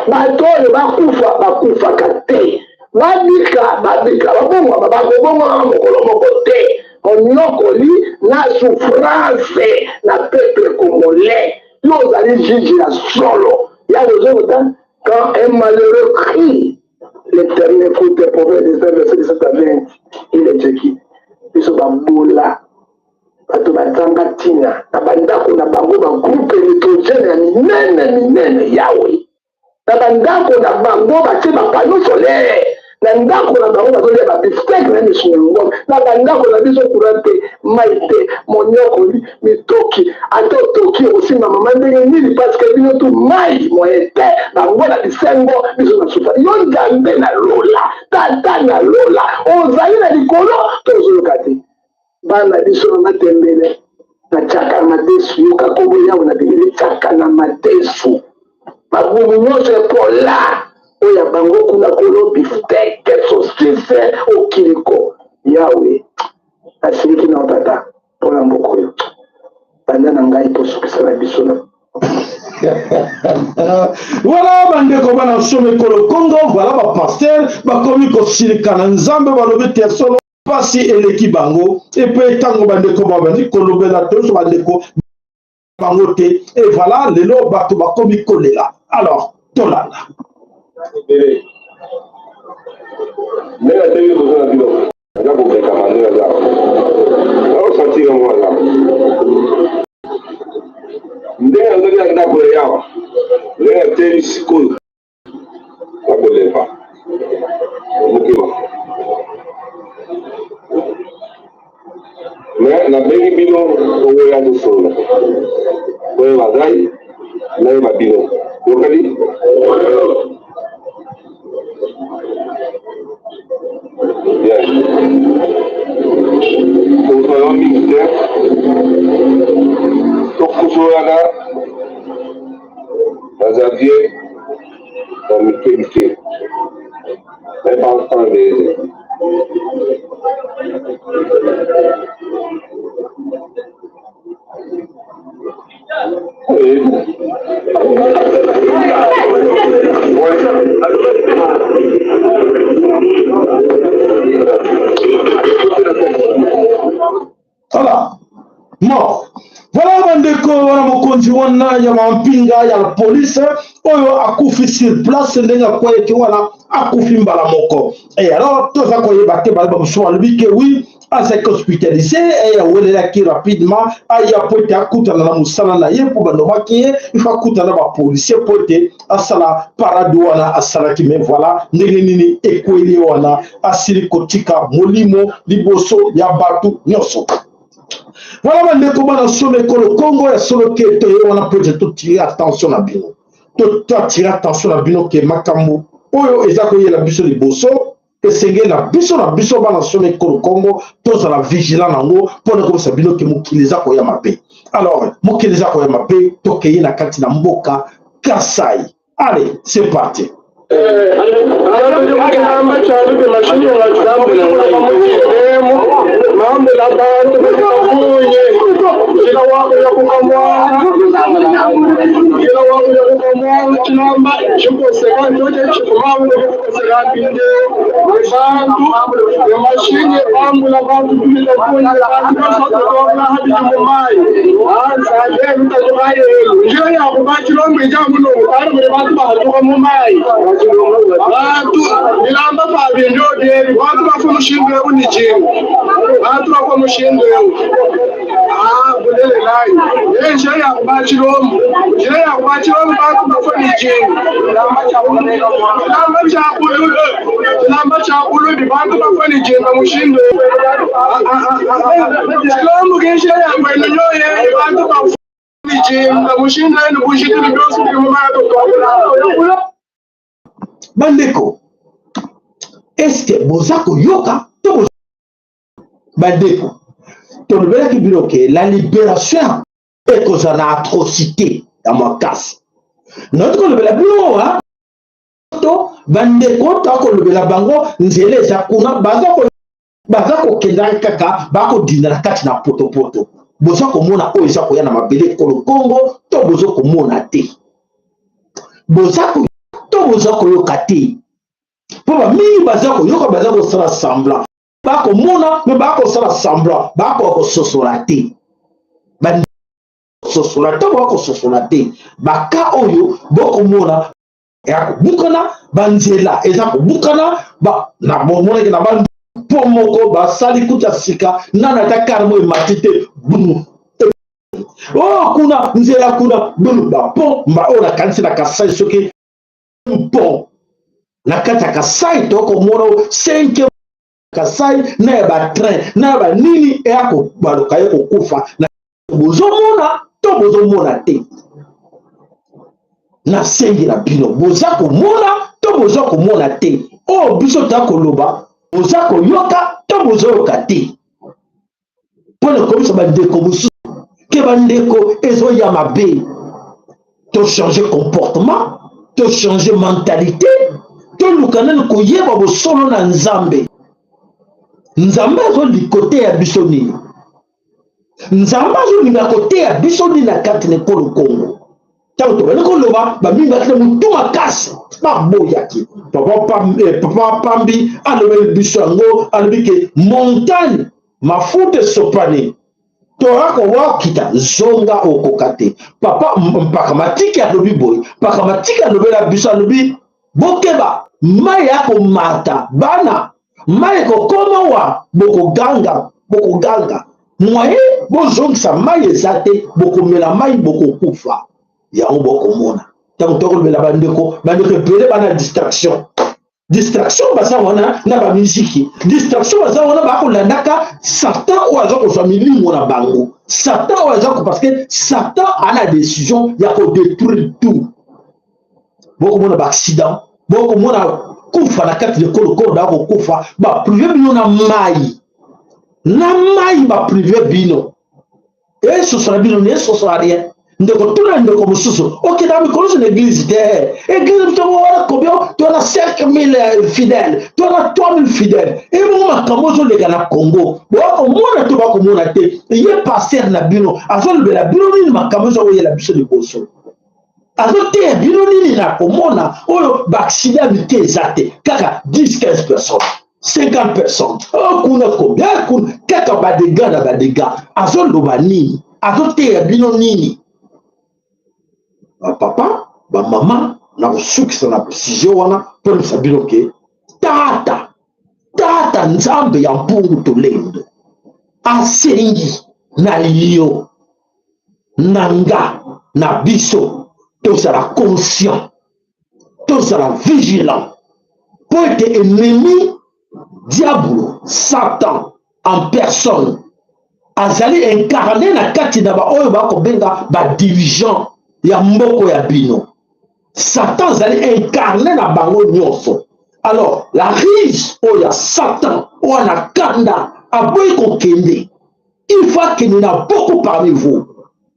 Bato oyo bakufa bakufaka te, babika babika, babongwama bakobongwama mokolo moko te. Monyokoli na souffrance na peuple congolais, yo ozali juge ya solo. Yawe ozokota quand un malheureux crie, l'Éternel écoute. Proverbe 19 verset 17 à 20, il est qui biso babola bato bazanga ntina na bandako na bango bagroupe électrogène ya minene minene yawe na bandako na bango batie bapano solaire na ndako na bango bazolia babiftek na misuni ngombe na bandako na biso courant te mai te monyokoli mitoki ata otoki okosimba mama ndenge nini parceke bino tu mai moye te bango na bisengo biso na sufa yo nzambe na lola tata na lola ozali na likolo tozoyoka te Bana biso na matembele na chaka na madesu yoka kombo yawe na bibili chaka na madesu mabumu nyonso epola oyo ya bango kuna kolo bifteke sosise okiliko yawe nasiliki na tata mpo na mboka oyo banda na ngai tosukisa na biso na Voilà bandeko bana somo ekolo Congo, voilà ba pasteur bakomi kosilika na Nzambe, balobi te solo pasi eleki bango epe ntango bandeko babandi kolobela tozo bandeko bango te e voilà lelo bato bakomi kolela alors tolanda ebele ndenge atelemi liboso na bino aza komekama ndenge aza aosantire yango aza ndenge azali na ndako ya yawa ndenge ateli sikoyo Nakolemba mokema. Me nabengi bino oyo ya tosolola boyeba ngai nayeba bino yokani bien kozwa yo mingi te tokosololaka na Xavier na mike mike mais pas temps de Voilà. Mort. Voilà bandeko wana mokonzi wana ya mampinga ya la police oyo akufi sur place ndenge akweyaki wana akufi mbala moko. Et alors toza koyeba te bato mosusu balobi ke oui azalaki hospitalisé e awelelaki rapidement aya mpo ete akutana na mosala na ye mpo banomaki ye ifo akutana na bapolisier mpo ete asala parade wana asalaki me voilà ndenge nini ekweli ye wana asili kotika molimo liboso ya bato nyonso wana bandeko bana solo ekolo kongo ya solo ke toye wana mpo ete totire attention na bino totire attention na bino ke makambo oyo eza koyela biso liboso esengeli na biso na biso bana solo ekolo kongo tozala vigilant na yango mpo na kobisa bino ke mokili eza koya mabe alors mokili eza koya mabe tokei na kati na mboka kasai Allez, c'est parti. Bantu bilamba pabi ndio biebi bantu bafua mushindu eu ni jingu bantu bafua mushindu eu ah bulelelayi ye njira ya kuba chilombo njira ya kuba chilombo bantu bafua ni jingu chilamba cha bulu chilamba cha bulu bantu bafua ni jinga mushindu eu chilombo ke njira ya kwenu nyoye bantu bafua Bandeko, eske boza koyoka to boza? Bandeko, tolobelaki bino ke la liberation ekozala na atrocité ya makasi. Nauti kolobela bino awa to bandeko tokolobela bango nzela eza kuna, baza kokendaka kaka bakodinda na kati na potopoto. Boza komona oyo eza koya na mabele ekolo Kongo to bozo komona te? Boza to boza koyoka te? Mpo bamingi baza koyoka, baza kosala semblant bakomona, me bakosala semblant bakoka kososola te. Basosola to bakososola te baka oyo bokomona ya kobukana, banzela eza kobukana ba, na bomonaki na ba mpo moko basali kuta sika nano ata kare mo emati te, bunu oh, kuna nzela kuna bunu bapont mba oyo nakanisi na Kasai, soki pont na kati ya Kasai tokomona 5 Kasai na ya batrain na ya banini eya kobaluka ye kokufa na bozomona to bozomona te? Nasengi na bino, boza komona to boza komona te oyo biso toya koloba? Boza koyoka to bozoyoka te? Mpo na koyebisa bandeko mosusu ke bandeko, ezoya mabe, tochange comportement, tochange mentalité, toluka nani koyeba bosolo na Nzambe. Nzambe azolikoteya biso nini? Nzambe azolinga koteya biso nini na kati na ekolo Kongo? Ntango tobandi koloba, bamingi baki na motu makasi, baboyaki. Papa Pambi alobeli biso yango, alobi ke montagne mafuta esopani, toya kowakita zonga okoka te. Papa Mpaka Matiki alobi boye, Mpaka Matiki alobela biso, alobi bokeba, mai ya komata bana, mai ekokoma wa, bokoganga, bokoganga, moyen bozongisa mai eza te, bokomela mai bokokufa. Yango bokomona ntango tokolobela bandeko, bandeko ebele bana distraction, distraction baza wana na bamiziki, distraction baza wana bakolandaka Satan oyo aza kozwa milimo na bango, Satan oyo aza, parce que Satan ana décision ya kodétruire tout. Bokomona baaccident, bokomona kufa na kati lekolo kolo, bakokufa, baprive bino na mai, na mai baprive bino, esosola bino na esosola rien. Ndeko, tuna ndeko mosusu, okendaka mikolo nyonso na église te? Église biso wana combien? Tona 5000 fidèles, tona 3000 fidèles. Ebongo makambo ozoleka na Congo, bokomona to bakomona te? Ye pasteur na bino azolobela bino nini? Makambo ezokoyela biso liboso, azoteya bino nini na komona oyo baaccident mike eza te, kaka 10 15 personnes, 50 personnes, oh, kuna combien, kuna kaka badégâts na badégâts? Azoloba nini? Azoteya bino nini? Bapapa, bamama, na kosukisa na sujet wana mpo nayebisa bino ke tata, tata Nzambe ya mpungu tolendo asengi na yo, na nga, na biso tozala conscient, tozala vigilant, mpo ete ennemi diablo Satan en personne azali incarné na kati na baoyo bakobenga badirigeant ya mboko ya bino. Satan azali incarné na bango nyonso. Alors la ruse oyo ya Satan oyo na kanda aboyi kokende, il faut akende na beaucoup parmi vous.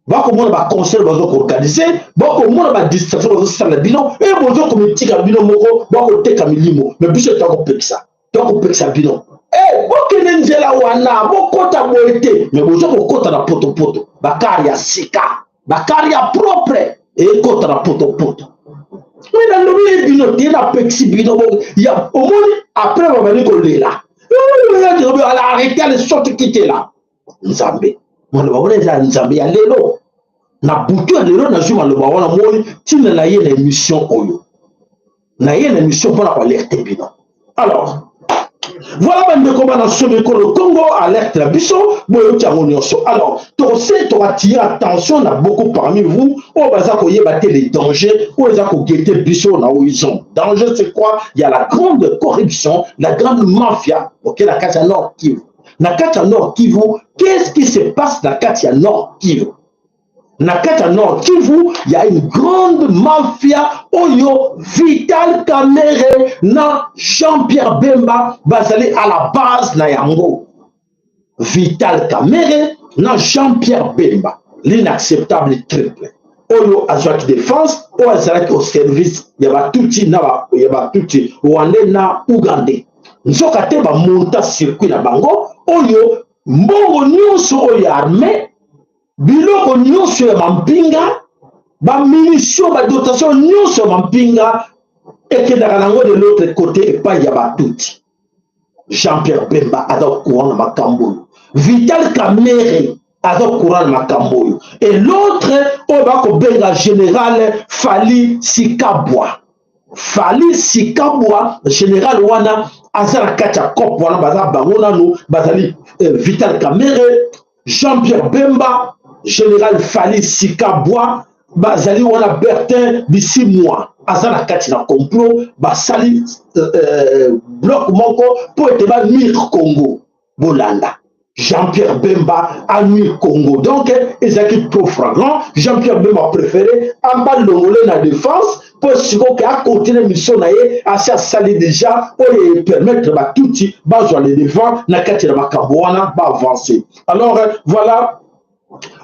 Bakomona baconcert bazo koorganiser, bakomona badistraction bazosala bino, e bozo komitika bino moko, bakoteka milimo. Me biso tokopekisa, tokopekisa bino e bokende nzela wana, bokota boye te. Me bozo kokota na potopoto, bakar ya sika, bakar ya propre ekota na potopoto. Me nalobi ye bino te, napekisi bino ya omoni, après babandi kolela, arrêtez, allez, sorte, quittez là. Nzambe, maloba wana eza ya Nzambe ya lelo, na butu ya lelo. Nazwi maloba wana moi ntina na ye na émission oyo, na ye na émission mpona koalerte bino. Alors voilà, bandeko bana somi ekolo Congo, alerte na biso boyoki yango nyonso. Alors tokose toatire attention na beaucoup parmi vous oyo baza koyeba te les dangers oyo eza koguetter biso na horizon. Danger, c'est quoi? Il y a la grande corruption, la grande mafia, ok, na kati ya Nord Kivu. Na kati ya Nord Kivu, qu'est-ce qui se passe na kati ya Nord Kivu? Na kati ya Nord Kivu, il y a une grande mafia oyo Vital Kamerhe na Jean-Pierre Bemba bazali à la base na yango. Vital Kamerhe na Jean-Pierre Bemba, l'inacceptable triple oyo azwaki défense, oyo azalaki au service ya batutsi na ba, ya batutsi rwandais na ougandais. Nzoka te bamonta circuit na bango oyo mbongo nyonso oyo ya armée, biloko nyonso ya mampinga, bamunition, badotation nyonso ya mampinga ekendaka nango de l'autre côté epai ya batutsi. Jean-Pierre Bemba aza courant na makambo oyo, Vital Kamerhe aza courant na makambo oyo, et l'autre oyo bakobenga général Fali Sikabwa. Fali Sikabwa, général wana aza na kati ya cope wana. Baza bango nanu bazali Vital Kamerhe, Jean-Pierre Bemba, général Fali Sikabwa, bazali wana. Bertin Bisimwa aza na kati na complot. Basali bloc moko mpo ete banuire Congo. Bolanda, Jean-Pierre Bemba anuire Congo, donc ezalaki trop flagrant. Jean-Pierre Bemba préféré abalongole na défense mpo sikoyo ke akontinue mission na ye asi asali déjà, oyo epermettre batuti bazwa le devant na kati na makambo wana, baavance. Alors voilà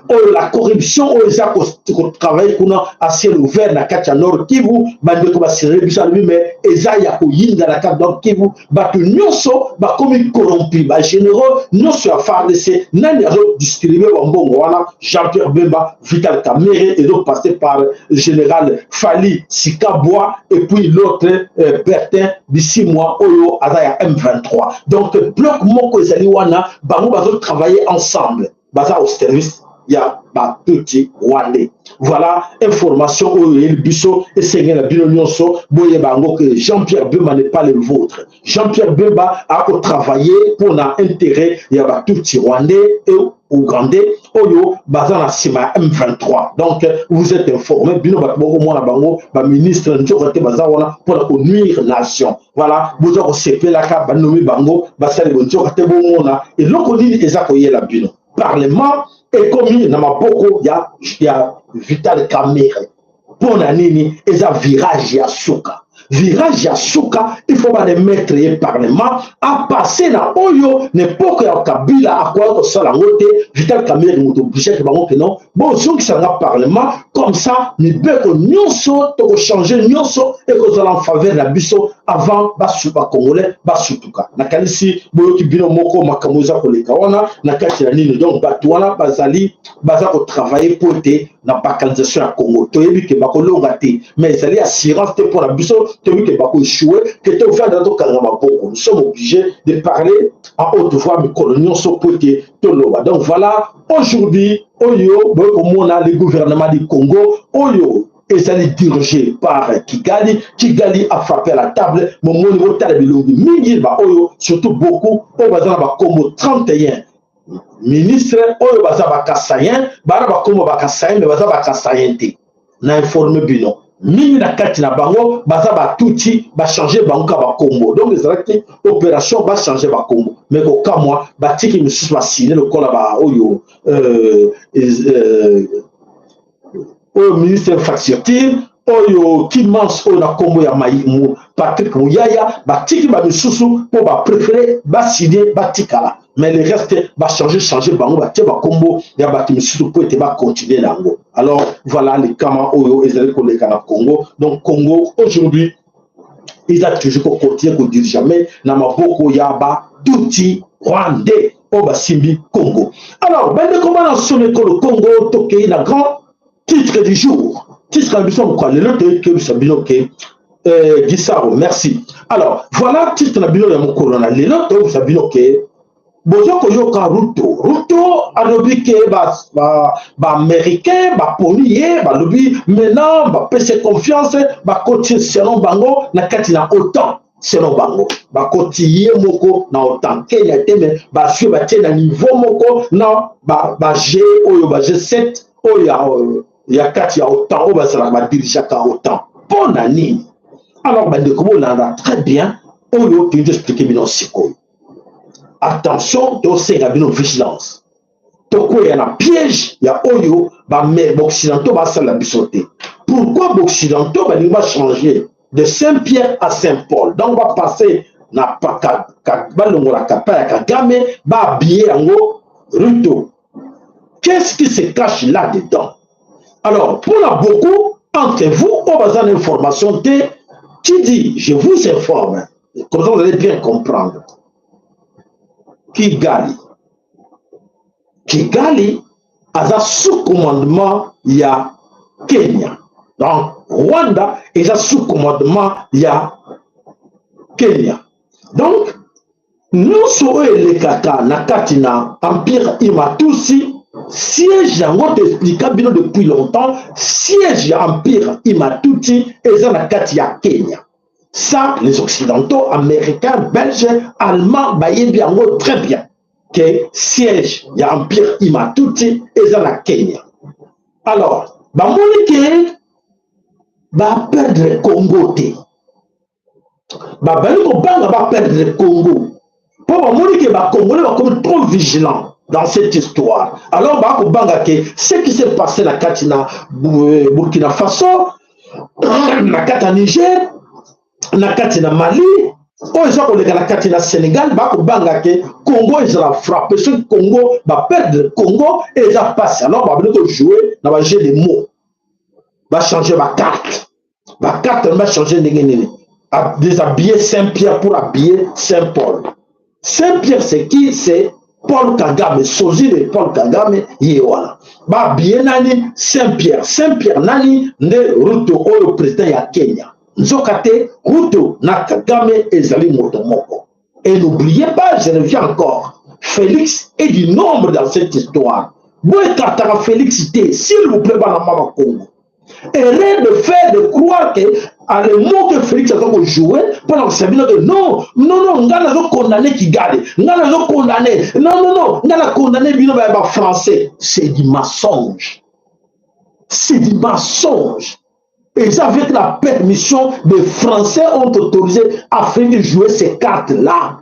oyo la corruption oyo eza kotravaille kuna à ciel ouvert na kati ya Nord Kivu. Bandeko baserere biso, alobi me eza ya koyinda na kati Nord Kivu. Bato nyonso bakomi corrompu, bagénéraux nyonso ya FARDC. Nani azodistribue bambongo wana? Jean Pierre Bemba, Vital Kamerhe, ezopasse par général Fali Sikabwa et puis l'autre Bertin Bisimwa oyo aza ya M23. Donc bloc moko ezali wana, bango bazotravailler ensemble, baza au service ya batutsi rwandais. Voilà information oyo eyeli biso. Esengeli na bino nyonso boyeba yango ke Jean-Pierre Bemba n'est pas le vôtre. Jean-Pierre Bemba akotravaille mpona intérêt ya batutsi rwandais et ougandais oyo baza na nsima ya M23. Donc vous êtes informé, bino bato bokomona bango baministre, nzoka te baza wana mpona konuire nation. Voilà, boza kosepelaka banomi bango, basali bonzoka te. Bomona eloko nini eza koyela bino. Parlement ekomi na maboko ya Vital Kamerhe. Mpo na nini? Eza virage ya suka, virage ya suka. Il faut baremettre ye parlement, apasse na oyo na époque ya Kabila akoya kosala yango te. Vital Kamerhe moto obligeaki bango ke non, bozongisa nga parlement, comme ça mibeko nyonso tokochange, nyonso ekozala en faveur na biso avant bacongolais basutuka. Nakanisi boyoki bino moko makambo eza koleka wana na kati na nini. Donc bato wana bazali baza kotravaille mpo ete na balkanisation ya Congo. Toyebi ke bakolonga te, mais ezali assurance te mpo na biso. Toyebi ke bakoéchoue, ke tovanda tokanga maboko. Nous sommes obligés de parler à haute voix mikolo nyonso mpo ete toloba. Donc voilà, aujourd'hui oyo boye komona le gouvernement du Congo oyo ezali dirigé par Kigali. Kigali a frappé à la table. Momoni, botala bilongi mingi baoyo, surtout beaucoup oyo baza na bakombo, 31 ministre oyo baza bakasayen, bana bakombo bakasayen, me baza bakasayen te. Na informe bino, mingi na kati na bango baza batutsi, bachange bango ka bakombo. Donc ezalaki opération bachange bakombo, me kokamwa, batiki misusu basine lokola baoyo oyo ministre infrastructure oyo Kimans, oyo na nkombo ya Patrick Muyaya. Batiki bamisusu mpo bapréféré basine batikala, mais le reste bachange change bango, batie bakombo ya bato misusu mpo ete bacontinue na yango. Alors voilà likama oyo ezali koleka na Congo. Donc Congo aujourd'hui eza toujours kocontinue kodirige mais na maboko ya batutsi rwandais oyo basimbi Congo. Alors bandeko bana solo ekolo Congo, tokei na grand titre du jour, titre na biso mokolo lelo. Toyekebisa bino ke Gisaro, merci. Alors voilà titre na bino ya mokolo na lelo. Toyebisa bino ke boza koyoka Ruto. Ruto alobi ke baaméricain ba baponi ye, balobi maintenant bapesi confiance, bakoti selon bango na kati na OTAN. Selon bango bakoti ye moko na OTAN, Kenya te, me bazwi batie na niveau moko na ba G oyo, ba G7 oyo ya kati ya OTAN, oyo bazalaka badirigeaka OTAN. Mpo na nini? Alors bandeko, bolanda très bien oyo toyindi explike bino sikoyo. Attention, tosenga bino vigilance, tokwea na piège ya oyo baoccidentaux basala biso te. Pourquoi baoccidentaux balingi bachanger de Saint Pierre à Saint Paul? Donc bapasse na ka, ka, balongola kapa ya Kagame bahabille yango Ruto. Qu'est-ce qui se cache là-dedans? Alors, pour la beaucoup entre vous, oyo baza na information te, qui dit je vous informe, comme ça vous allez bien comprendre. Kigali. Kigali aza sous commandement ya Kenya. Donc, Rwanda eza sous commandement ya Kenya. Donc, nyonso oyo elekaka na kati na empire Imatusi, siège yango toexplika bino depuis longtemps, siège ya empire Imatuti eza na kati ya Kenya. Ça, les Occidentaux, Américains, Belges, Allemands, bayebi yango très bien que siège ya empire Imatuti eza na Kenya. Alors, bamoni ke baperdre Congo te, babali kobanga baperdre Congo mpo bamoni ke bacongolais bakomi trop vigilant dans cette histoire. Alors bakobanga ke ce qui s'est passé na kati na Burkina Faso, na kati ya Niger, na kati na Mali, oyo eza koleka na kati na Sénégal, bakobanga ke Congo ezala frappe. Soki Congo baperdre Congo, eza mpasi. Alors babandi kojouer na bajeu de mots, bachange bacarte. Bacarte yango bachange ndenge nini? Déshabiller Saint Pierre pour habiller Saint Paul. Saint Pierre, c'est qui? C'est Paul Kagame, sosie de Paul Kagame. Ye wana bahabille nani? Saint Pierre. Saint Pierre nani? Nde Ruto oyo, président ya Kenya. Nzoka te, Ruto na Kagame ezali moto moko. Et n'oubliez pas, je reviens encore, Félix est du nombre dans cette histoire. Boécartaka Félix te, s'il vous plaît. Bana mama Congo, erreur de faire de croire que à le mot que Félix aza kojouer mpona kosala bino ke non, non, non, ngai nazocondamner Kigali, ngai nazocondamner, non, non, non, ngai nacondamner bino baya bafrançais, c'est du mensonge, c'est du mensonge. Et ça, avec la permission des Français, ont autorisé à Félix de jouer ces cartes-là.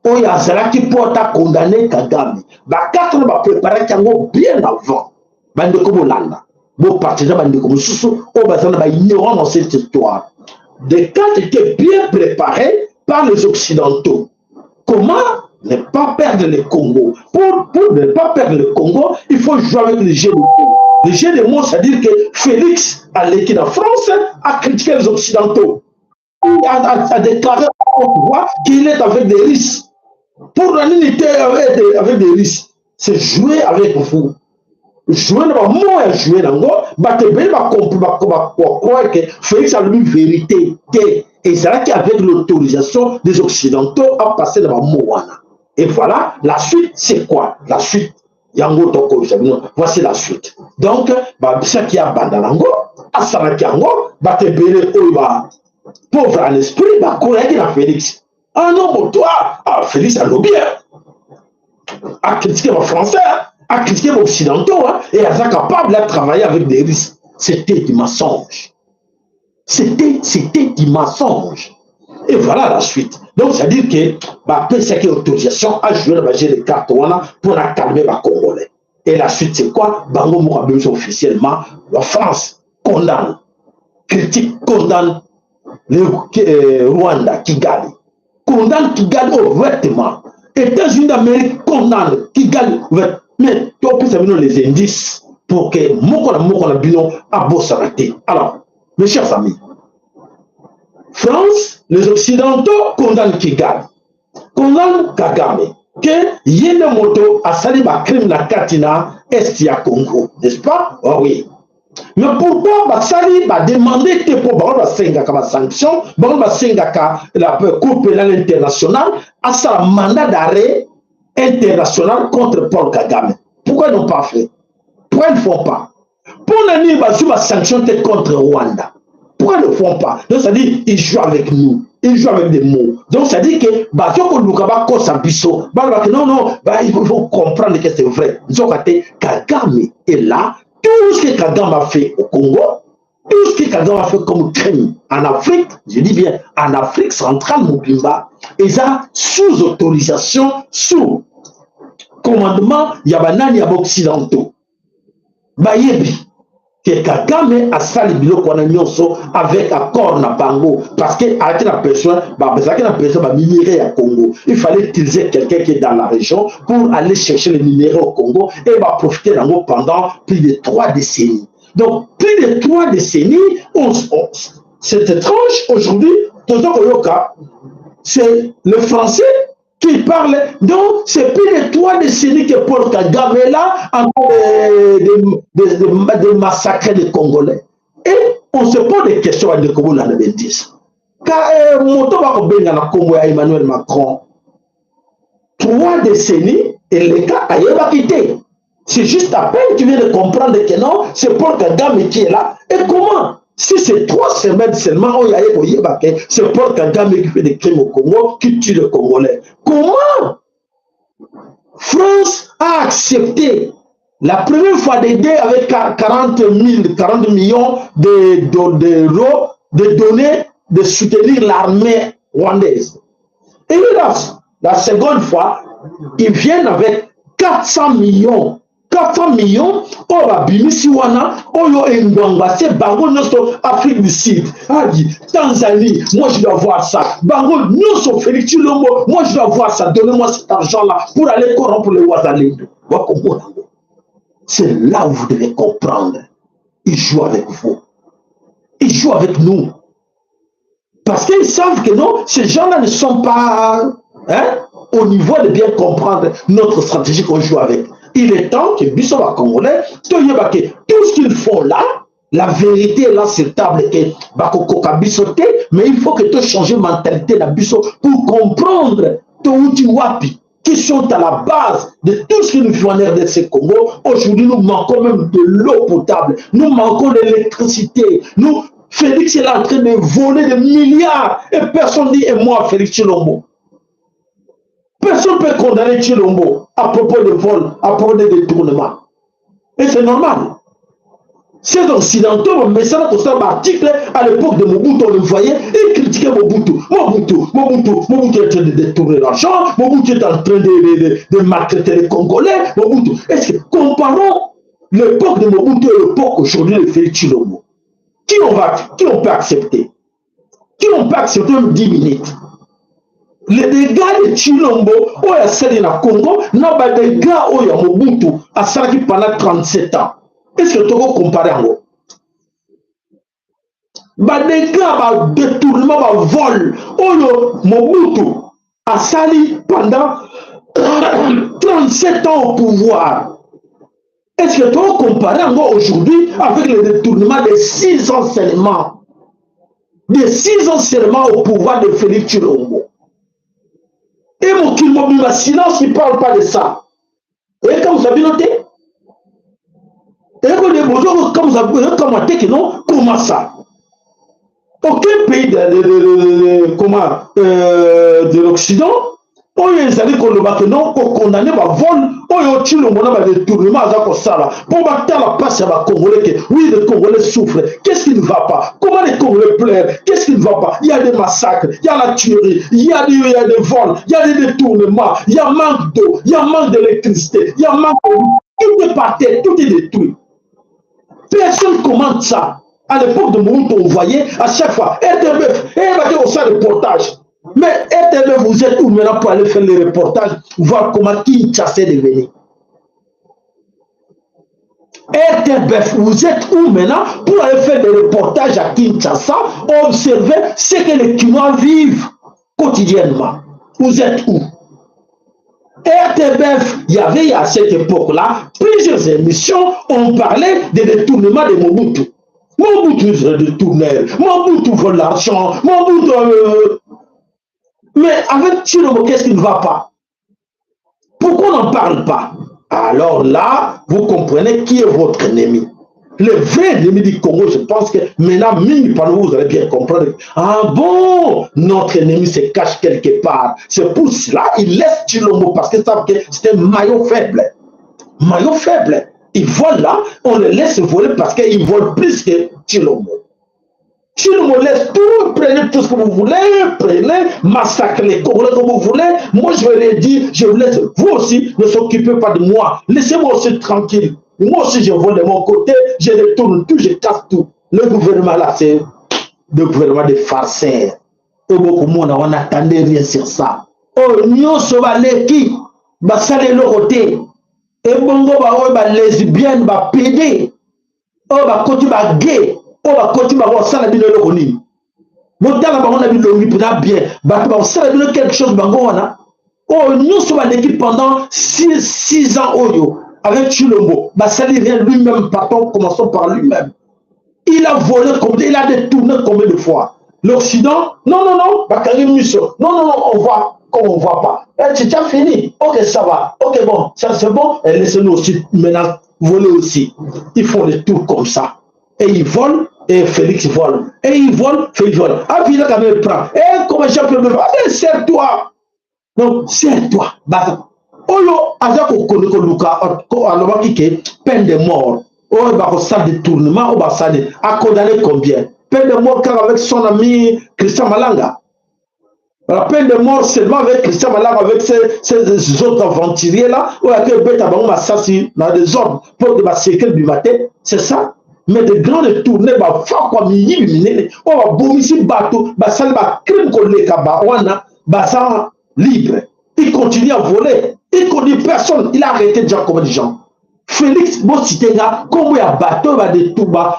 Oyo azalaki mpo ata condamné Kagame, bacarte wana bapréparaki yango bien avant. Bandeko, bolanda, bopartager. Bandeko mosusu oyo baza na baignorant dans cette histoire, des cartes étaient bien préparées par les Occidentaux. Comment ne pas perdre le Congo? Pour ne pas perdre le Congo, il faut jouer avec le jeu de mots. Le jeu de mots, c'est-à-dire que Félix aleki na France, a critiqué les Occidentaux, a déclaré au pouvoir qu'il est avec des Russes. Pour l'unité avec des Russes, c'est jouer avec vous, jouer na bamo ya jouer nango. Bato ebele bacroire que Félix alobi vérité te. Ezalaki avec l'autorisation des Occidentaux apasser na bamo wana. Et voilà la suite. C'est quoi la suite? Yango tokolisa bino. Voici la suite. Donc babisaki ya banda nango, asalaki yango. Bato ebele oyo ba pauvre en esprit bakoyaki na Félix. Ah non, bon, toi, ah, Félix alobi, a critiqué bafrançais, a critiqué occidentaux, hein, et aza capable de travailler avec des Russes. C'était du mensonge, c'était du mensonge. Et voilà la suite. Donc c'est à dire que bapesaki autorisation à jouer na bajeu de carte wana mpona calmer bacongolais. Et la suite, c'est quoi? Bango moko abimisi officiellement, la France condamne, critique, condamne le Rwanda, Kigali, condamne Kigali ouvertement. États-Unis d'Amérique condamne Kigali ouvertement. Mais topesa bino les indices pour que moko na bino abosana te. Alors, mes chers amis, France, les Occidentaux condamnent Kigali, condamnent Kagame ke ye nde moto asali bacrime na kati na est ya Congo, n'est-ce pas? Oh oui, mais pourquoi basali bademande te? Mpo bango basengaka basanction, bango basengaka la Cour pénale internationale asala mandat d'arrêt international contre Paul Kagame. Pourquoi ils n'ont pas fait? Pourquoi ils ne font pas? Mpo na nini bazwi basanction te contre Rwanda? Pourquoi ils ne font pas? Donc c'est à dire, ils jouent avec nous, ils jouent avec des mots. Donc c'est à dire que bazo koluka bakosa biso, balobaka non, non, bah, il faut comprendre que c'est vrai. Nzoka te, Kagame est là. Tout ce que Kagame a fait au Congo, tout ce que Kagame a fait comme crime en Afrique, je dis bien en Afrique centrale mobimba, eza sous autorisation, sous commandement ya banani? Ya baoccidentaux. Bayebi. Que Kagame asali biloko wana nyonso avec accord na bango, parce que azalaki na besoin, bazalaki na besoin ba minerais ya Congo. Il fallait utiliser quelqu'un qui est dans la région pour aller chercher les minerais au Congo et ba profiter nango pendant plus de 3 décennies. Donc plus de 3 décennies, c'est étrange, aujourd'hui toza koyoka c'est le français qui parle. Donc, c'est plus de 3 décennies que Paul Kagame est là en train de massacrer les Congolais. Et on se pose des questions à Ndeko la Bendis. Car moto bakobenga na kombo ya Emmanuel Macron, 3 décennies eleka, ayebaki te. C'est juste à peine tu viens de comprendre que non, c'est Paul Kagame qui est là. Et comment, si c'est 3 semaines seulement, oyo aye koyeba ke c'est Paul Kagame qui fait des crimes au Congo, qui tue les Congolais, comment France a accepté la première fois d'aider avec 40 000, 40 millions d'euros, de donner, de soutenir l'armée rwandaise? Et là, la seconde fois, ils viennent avec 400 millions, 400 millions oyo babimisi wana, oyo engwangwa se bango nyonso, Afrique du Sud adi, Tanzanie, moi je dois voir ça, bango nyonso, Félix Tshilombo, moi je dois voir ça, donnez-moi cet argent là pour aller corrompre les Wazalendo. Wakomona yango, c'est là où vous devez comprendre, ils jouent avec vous, ils jouent avec nous, parce qu'ils savent que non, ces gens-là ne sont pas, hein, au niveau de bien comprendre notre stratégie qu'on joue avec. Il est temps que biso ba Congolais toyeba ke tout ce qu'ils font là, la vérité est là sur table, ke bakokoka biso te. Mais il faut que to changer mentalité na biso pour comprendre touti wapi, qui sont à la base de tout ce que nous vivons en RDC Congo. Aujourd'hui, nous manquons même de l'eau potable, nous manquons d'électricité. Nous, Félix est là en train de voler des milliards et personne dit, et moi, Félix Tshilombo. Personne ne peut condamner Tshilombo à propos de vol, à propos de détournement. Et c'est normal. Ces Occidentaux, mais ça, un article à l'époque de Mobutu, on le voyait, ils critiquaient Mobutu. Mobutu, Mobutu, Mobutu est en train de détourner l'argent, Mobutu est en train de maltraiter les Congolais, Mobutu. Est-ce que, comparons l'époque de Mobutu et l'époque aujourd'hui de Félix Tshilombo. Qui on peut accepter? Qui on peut accepter même 10 minutes? Les dégâts de Tshilombo oyo asali na Congo na badégâts oyo ya Mobutu asalaki pendant 37 ans, est ce que tokocomparer yango? Badégâts, badétournement, bavol oyo Mobutu asali pendant 37 ans au pouvoir, est ce que tokocomparer yango aujourd'hui avec le détournement de 6 ans seulement, de 6 ans seulement au pouvoir de Félix Tshilombo? Et mokili mobimba silence, il parle pas de ça. Ekamwisa bino te, ekamwa te ke non, comment ça, aucun pays de comment de l'Occident oyo ezali koloba ke non, kocondamner bavol oyo Tshilombo na badétournement aza kosala, mpo batala mpasi ya Bacongolais, ke oui, les Congolais souffrent, qu'est-ce qui ne va pas, comment les Congolais pleurent, qu'est-ce qui ne va pas? Il y a des massacres, il y a la tuerie, il y a des vols, il y a des détournements, il y a manque d'eau, il y a manque d'électricité, il y a manque de... tout est par terre, tout est détruit, personne commente ça. À l'époque de Mobutu, on voyait à chaque fois RTBF et au sein reportage. Mais RTB, vous êtes où maintenant pour aller faire les reportages, voir comment Kinshasa est devenu? RTBF, vous êtes où maintenant pour aller faire des reportages à Kinshasa, observer ce que les Kinois vivent quotidiennement? Vous êtes où, RTBF? Il y avait à cette époque-là plusieurs émissions, on parlait des détournements de Mobutu. Mobutu se détournait, Mobutu vole l'argent, Mobutu... Mais avec Tshilombo, qu'est-ce qui ne va pas? Pourquoi on n'en parle pas? Alors là, vous comprenez qui est votre ennemi. Le vrai ennemi du Congo, je pense que maintenant, mingi parmi vous, vous allez bien comprendre. Ah bon, notre ennemi se cache quelque part. C'est pour cela qu'il laisse Tshilombo, parce qu'ils savent que c'est un maillon faible. Maillon faible. Il vole là, on le laisse voler parce qu'il vole plus que Tshilombo. Tu nous laisses tout, prenez tout ce que vous voulez, prenez, massacrez les Congolais comme vous voulez. Moi, je vais les dire, je vous laisse. Vous aussi, ne s'occupez pas de moi. Laissez-moi aussi tranquille. Moi aussi, je vole de mon côté, je détourne tout, je casse tout. Le gouvernement là, c'est le gouvernement des farceurs. Et beaucoup monde, on n'attendait rien sur ça. Oh, nyonso baleki, basali eloko te. Ebongo baoyo ba lesbiennes, ba PD, oyo bakoti ba gay, oyo bakoti bango basala bino eloko nini? Botala bango na bilongi mpenza bien, bato bakosala bino quelque chose bango wana. Oyo nyonso baleki pendant 6 ans oyo avec Tshilombo, basali rien lui-même, pardon, commençons par lui-même. Il a volé combien, il a détourné combien de fois? L'Occident, non, non, non, bakangi miso. Non, non, non, on voit comme on voit pas. Eh, c'est déjà fini. Ok, ça va. Ok, bon, ça c'est bon. Et laissez-nous aussi maintenant voler aussi. Ils font des tours comme ça. Et ils volent, et Félix vole. Et ils volent, Félix vole. Ah, puis là, quand même, il prend. Eh, comment j'ai pu me faire? Ah, serre-toi. Donc, serre-toi. Bah, oyo aza kokende koluka alobaki ke peine de mort oyo bakosala détournement oyo basali akondane combien peine de mort kaka avec son ami Christian Malanga. La peine de mort seulement avec Christian Malanga, avec ces autres aventuriers là oyo ake ebeta bango masasi na désordre mpo de basekele bima te, c'est ça. Mais de grandes tournées bafakwa miyibi minene oyo babomisi bato, basali bacrime koleka ba wana, baza libre. Il continue à voler, il connaît personne, il a arrêté déjà combien de gens? Félix, bociter nga kombo ya bato oyo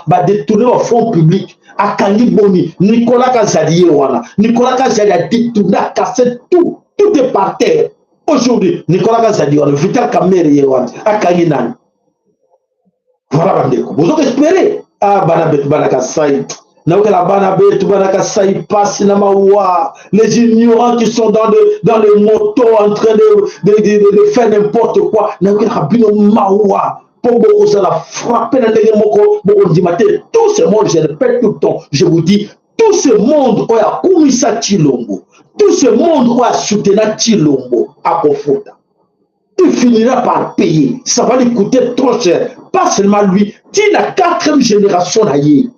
badétourner bafonds public, akangi boni? Nicolas Kazadi ye wana. Nicolas Kazadi a détourné, a cassé tout, tout est par terre aujourd'hui. Nicolas Kazadi wana, Vital Kamerhe ye wana, akangi nani? Voilà, bandeko, bozoka espérer. Ah, bana betu, bana Kasai, naokela bana betu, bana Kasai, pasi na mawa. Les ignorants qui sont dans les motos en train de faire n'importe quoi, naokelaka bino mawa mpo bokozala frappe na ndenge moko bokondima te. Tout ce monde, je répète tout le temps, je vous dis, tout ce monde oyo akumisa Tshilombo, tout ce monde oyo asoutenir Tshilombo, akofuta. Il finira par payer. Ça va lui coûter trop cher. Pas seulement lui, ti la quatrième génération na ye.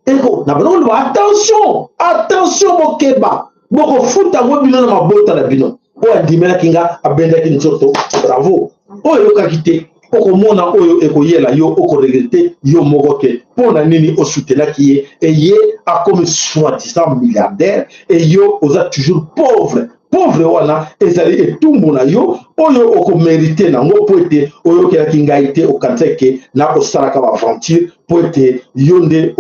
Eko, na bino koloba attention, attention, bokeba. Bokofuta yango bino na mabota na bino. Oyo andimelaki nga, abendaki nzoto, bravo. Oyo oyokaki te, okomona oyo ekoyela yo, okoregretter yo moko ke mpo na nini osoutenaki ye e ye akomi soi-disant milliardaire e yo oza toujours pauvre. Pauvre wana ezali etumbu na yo oyo okomériter nango mpo ete oyokelaki ngai te, okanisaki ke nakosalaka baaventure mpo ete yo nde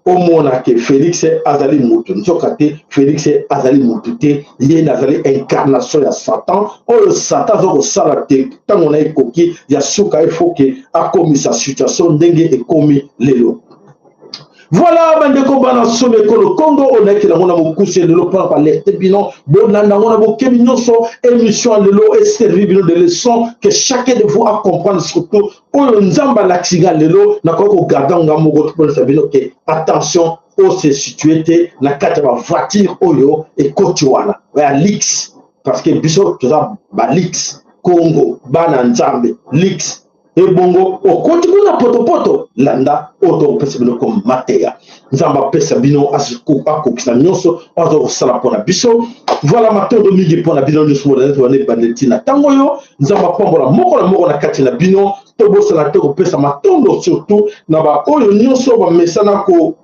omona ke Félix azali motu. Nzoka te, Félix azali motu te, ye nde azali incarnation ya Satan. Oyo Satan aza kosala te, ntango na ekoki ya suka, ifo ke akomisa situation ndenge ekomi lelo. Voilà, bandeko bana somi ekolo Congo, oyo nayekela yango na mokuse lelo mpona koalerter bino. Bolanda yango na bokebi nyonso. Émission ya lelo eservi bino de leçon, que chacun de vous a comprendre, surtout oyo Nzambe alakisi nga lelo. Nakoki kogarder nga moko toponisa bino ke attention, ose situer te na kati ya bavoiture oyo ekoti wana ya luxe, parce que biso toza baluxe Congo, bana Nzambe luxe. Ebongo okoti kuna potopoto, landa oyo tokopesa bino ko mateya. Nzambe apesa bino, akokisa nyonso oyo aza kosala mpona biso. Voilà, matondo mingi mpona bino nyonso wana ebande ntina ntango oyo. Nzambe apambola moko na moko na kati na bino. Tobosana te kopesa matondo surtout na baoyo nyonso bamesana ko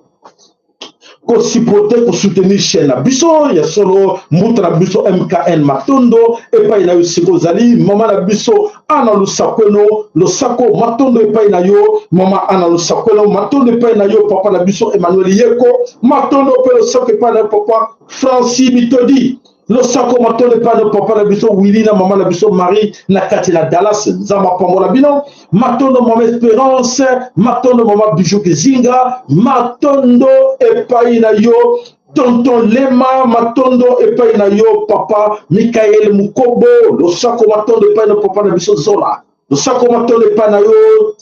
kosupporter, kosoutenir chaîne na biso ya solo. Mbuta na biso MKN, matondo epai na yo sika ozali. Mama na biso Ana Lusakweno, losako, matondo epai na yo. Mama Ana Lusakweno, matondo epai na yo. Papa na biso Emmanuel Yeko, matondo mpe losako epai na yo. Papa Francis Mitodi, losako, matondo epai na papa na biso Willi na mama na biso Marie na kati na Dallas. Nzambe apambola bino. Matondo mama Espérance, matondo mama Bijou Kizinga, matondo epai na yo. Tonton Lema, matondo epai na yo. Papa Mikael Mukobo, losako, matondo epai na papa na biso Zola, losako, matondo epai na yo.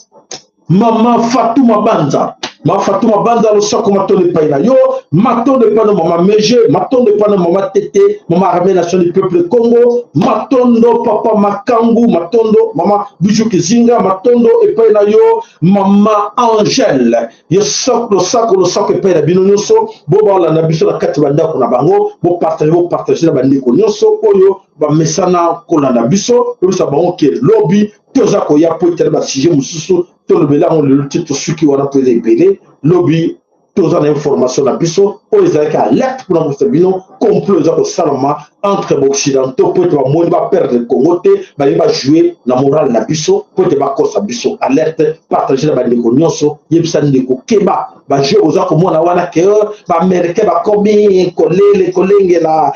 Mama Fatuma Banza. Ma Fatuma Banza, losako, matondo epai na yo, matondo epai na mama Mege, matondo epai na mama Tete, mama Armée Nation du Peuple Congo, matondo papa Makangu, matondo mama Bijou Kizinga, matondo epai na yo mama Angèle. Losako, losako, losako epai na bino nyonso bo baolanda biso na kati bandako na bango. Bopartage, bopartage na bandeko nyonso oyo bamesana kolanda biso. Toyebisa bango ke lobi toza koya po etala basujet mosusu tolobela yango. Lelo te, tosuki wana mpo eza ebele. Lobi toza na information na biso oyo ezalaki alerte mpona kosa bino complot eza kosalama entre baoccidentaux, mpo ete bamoni baperdre Congo te, baye bajoue na morale na biso mpo ete bakosa biso. Alerte, partage na bandeko nyonso, yebisa ndeko keba bajeu oza komona wana ke baaméricain bakomi kolele kolengela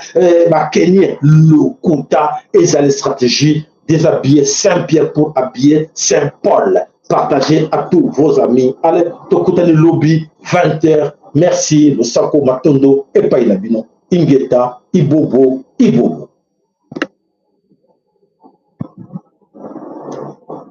bakenye. Lokuta, ezali stratégie déshabiller Saint Pierre pour habiller Saint Paul. Partagez à tous vos amis. Allez, tokutani lobi 20h. Merci, losako, matondo epai na bino. Ingeta, ibobo, ibobo.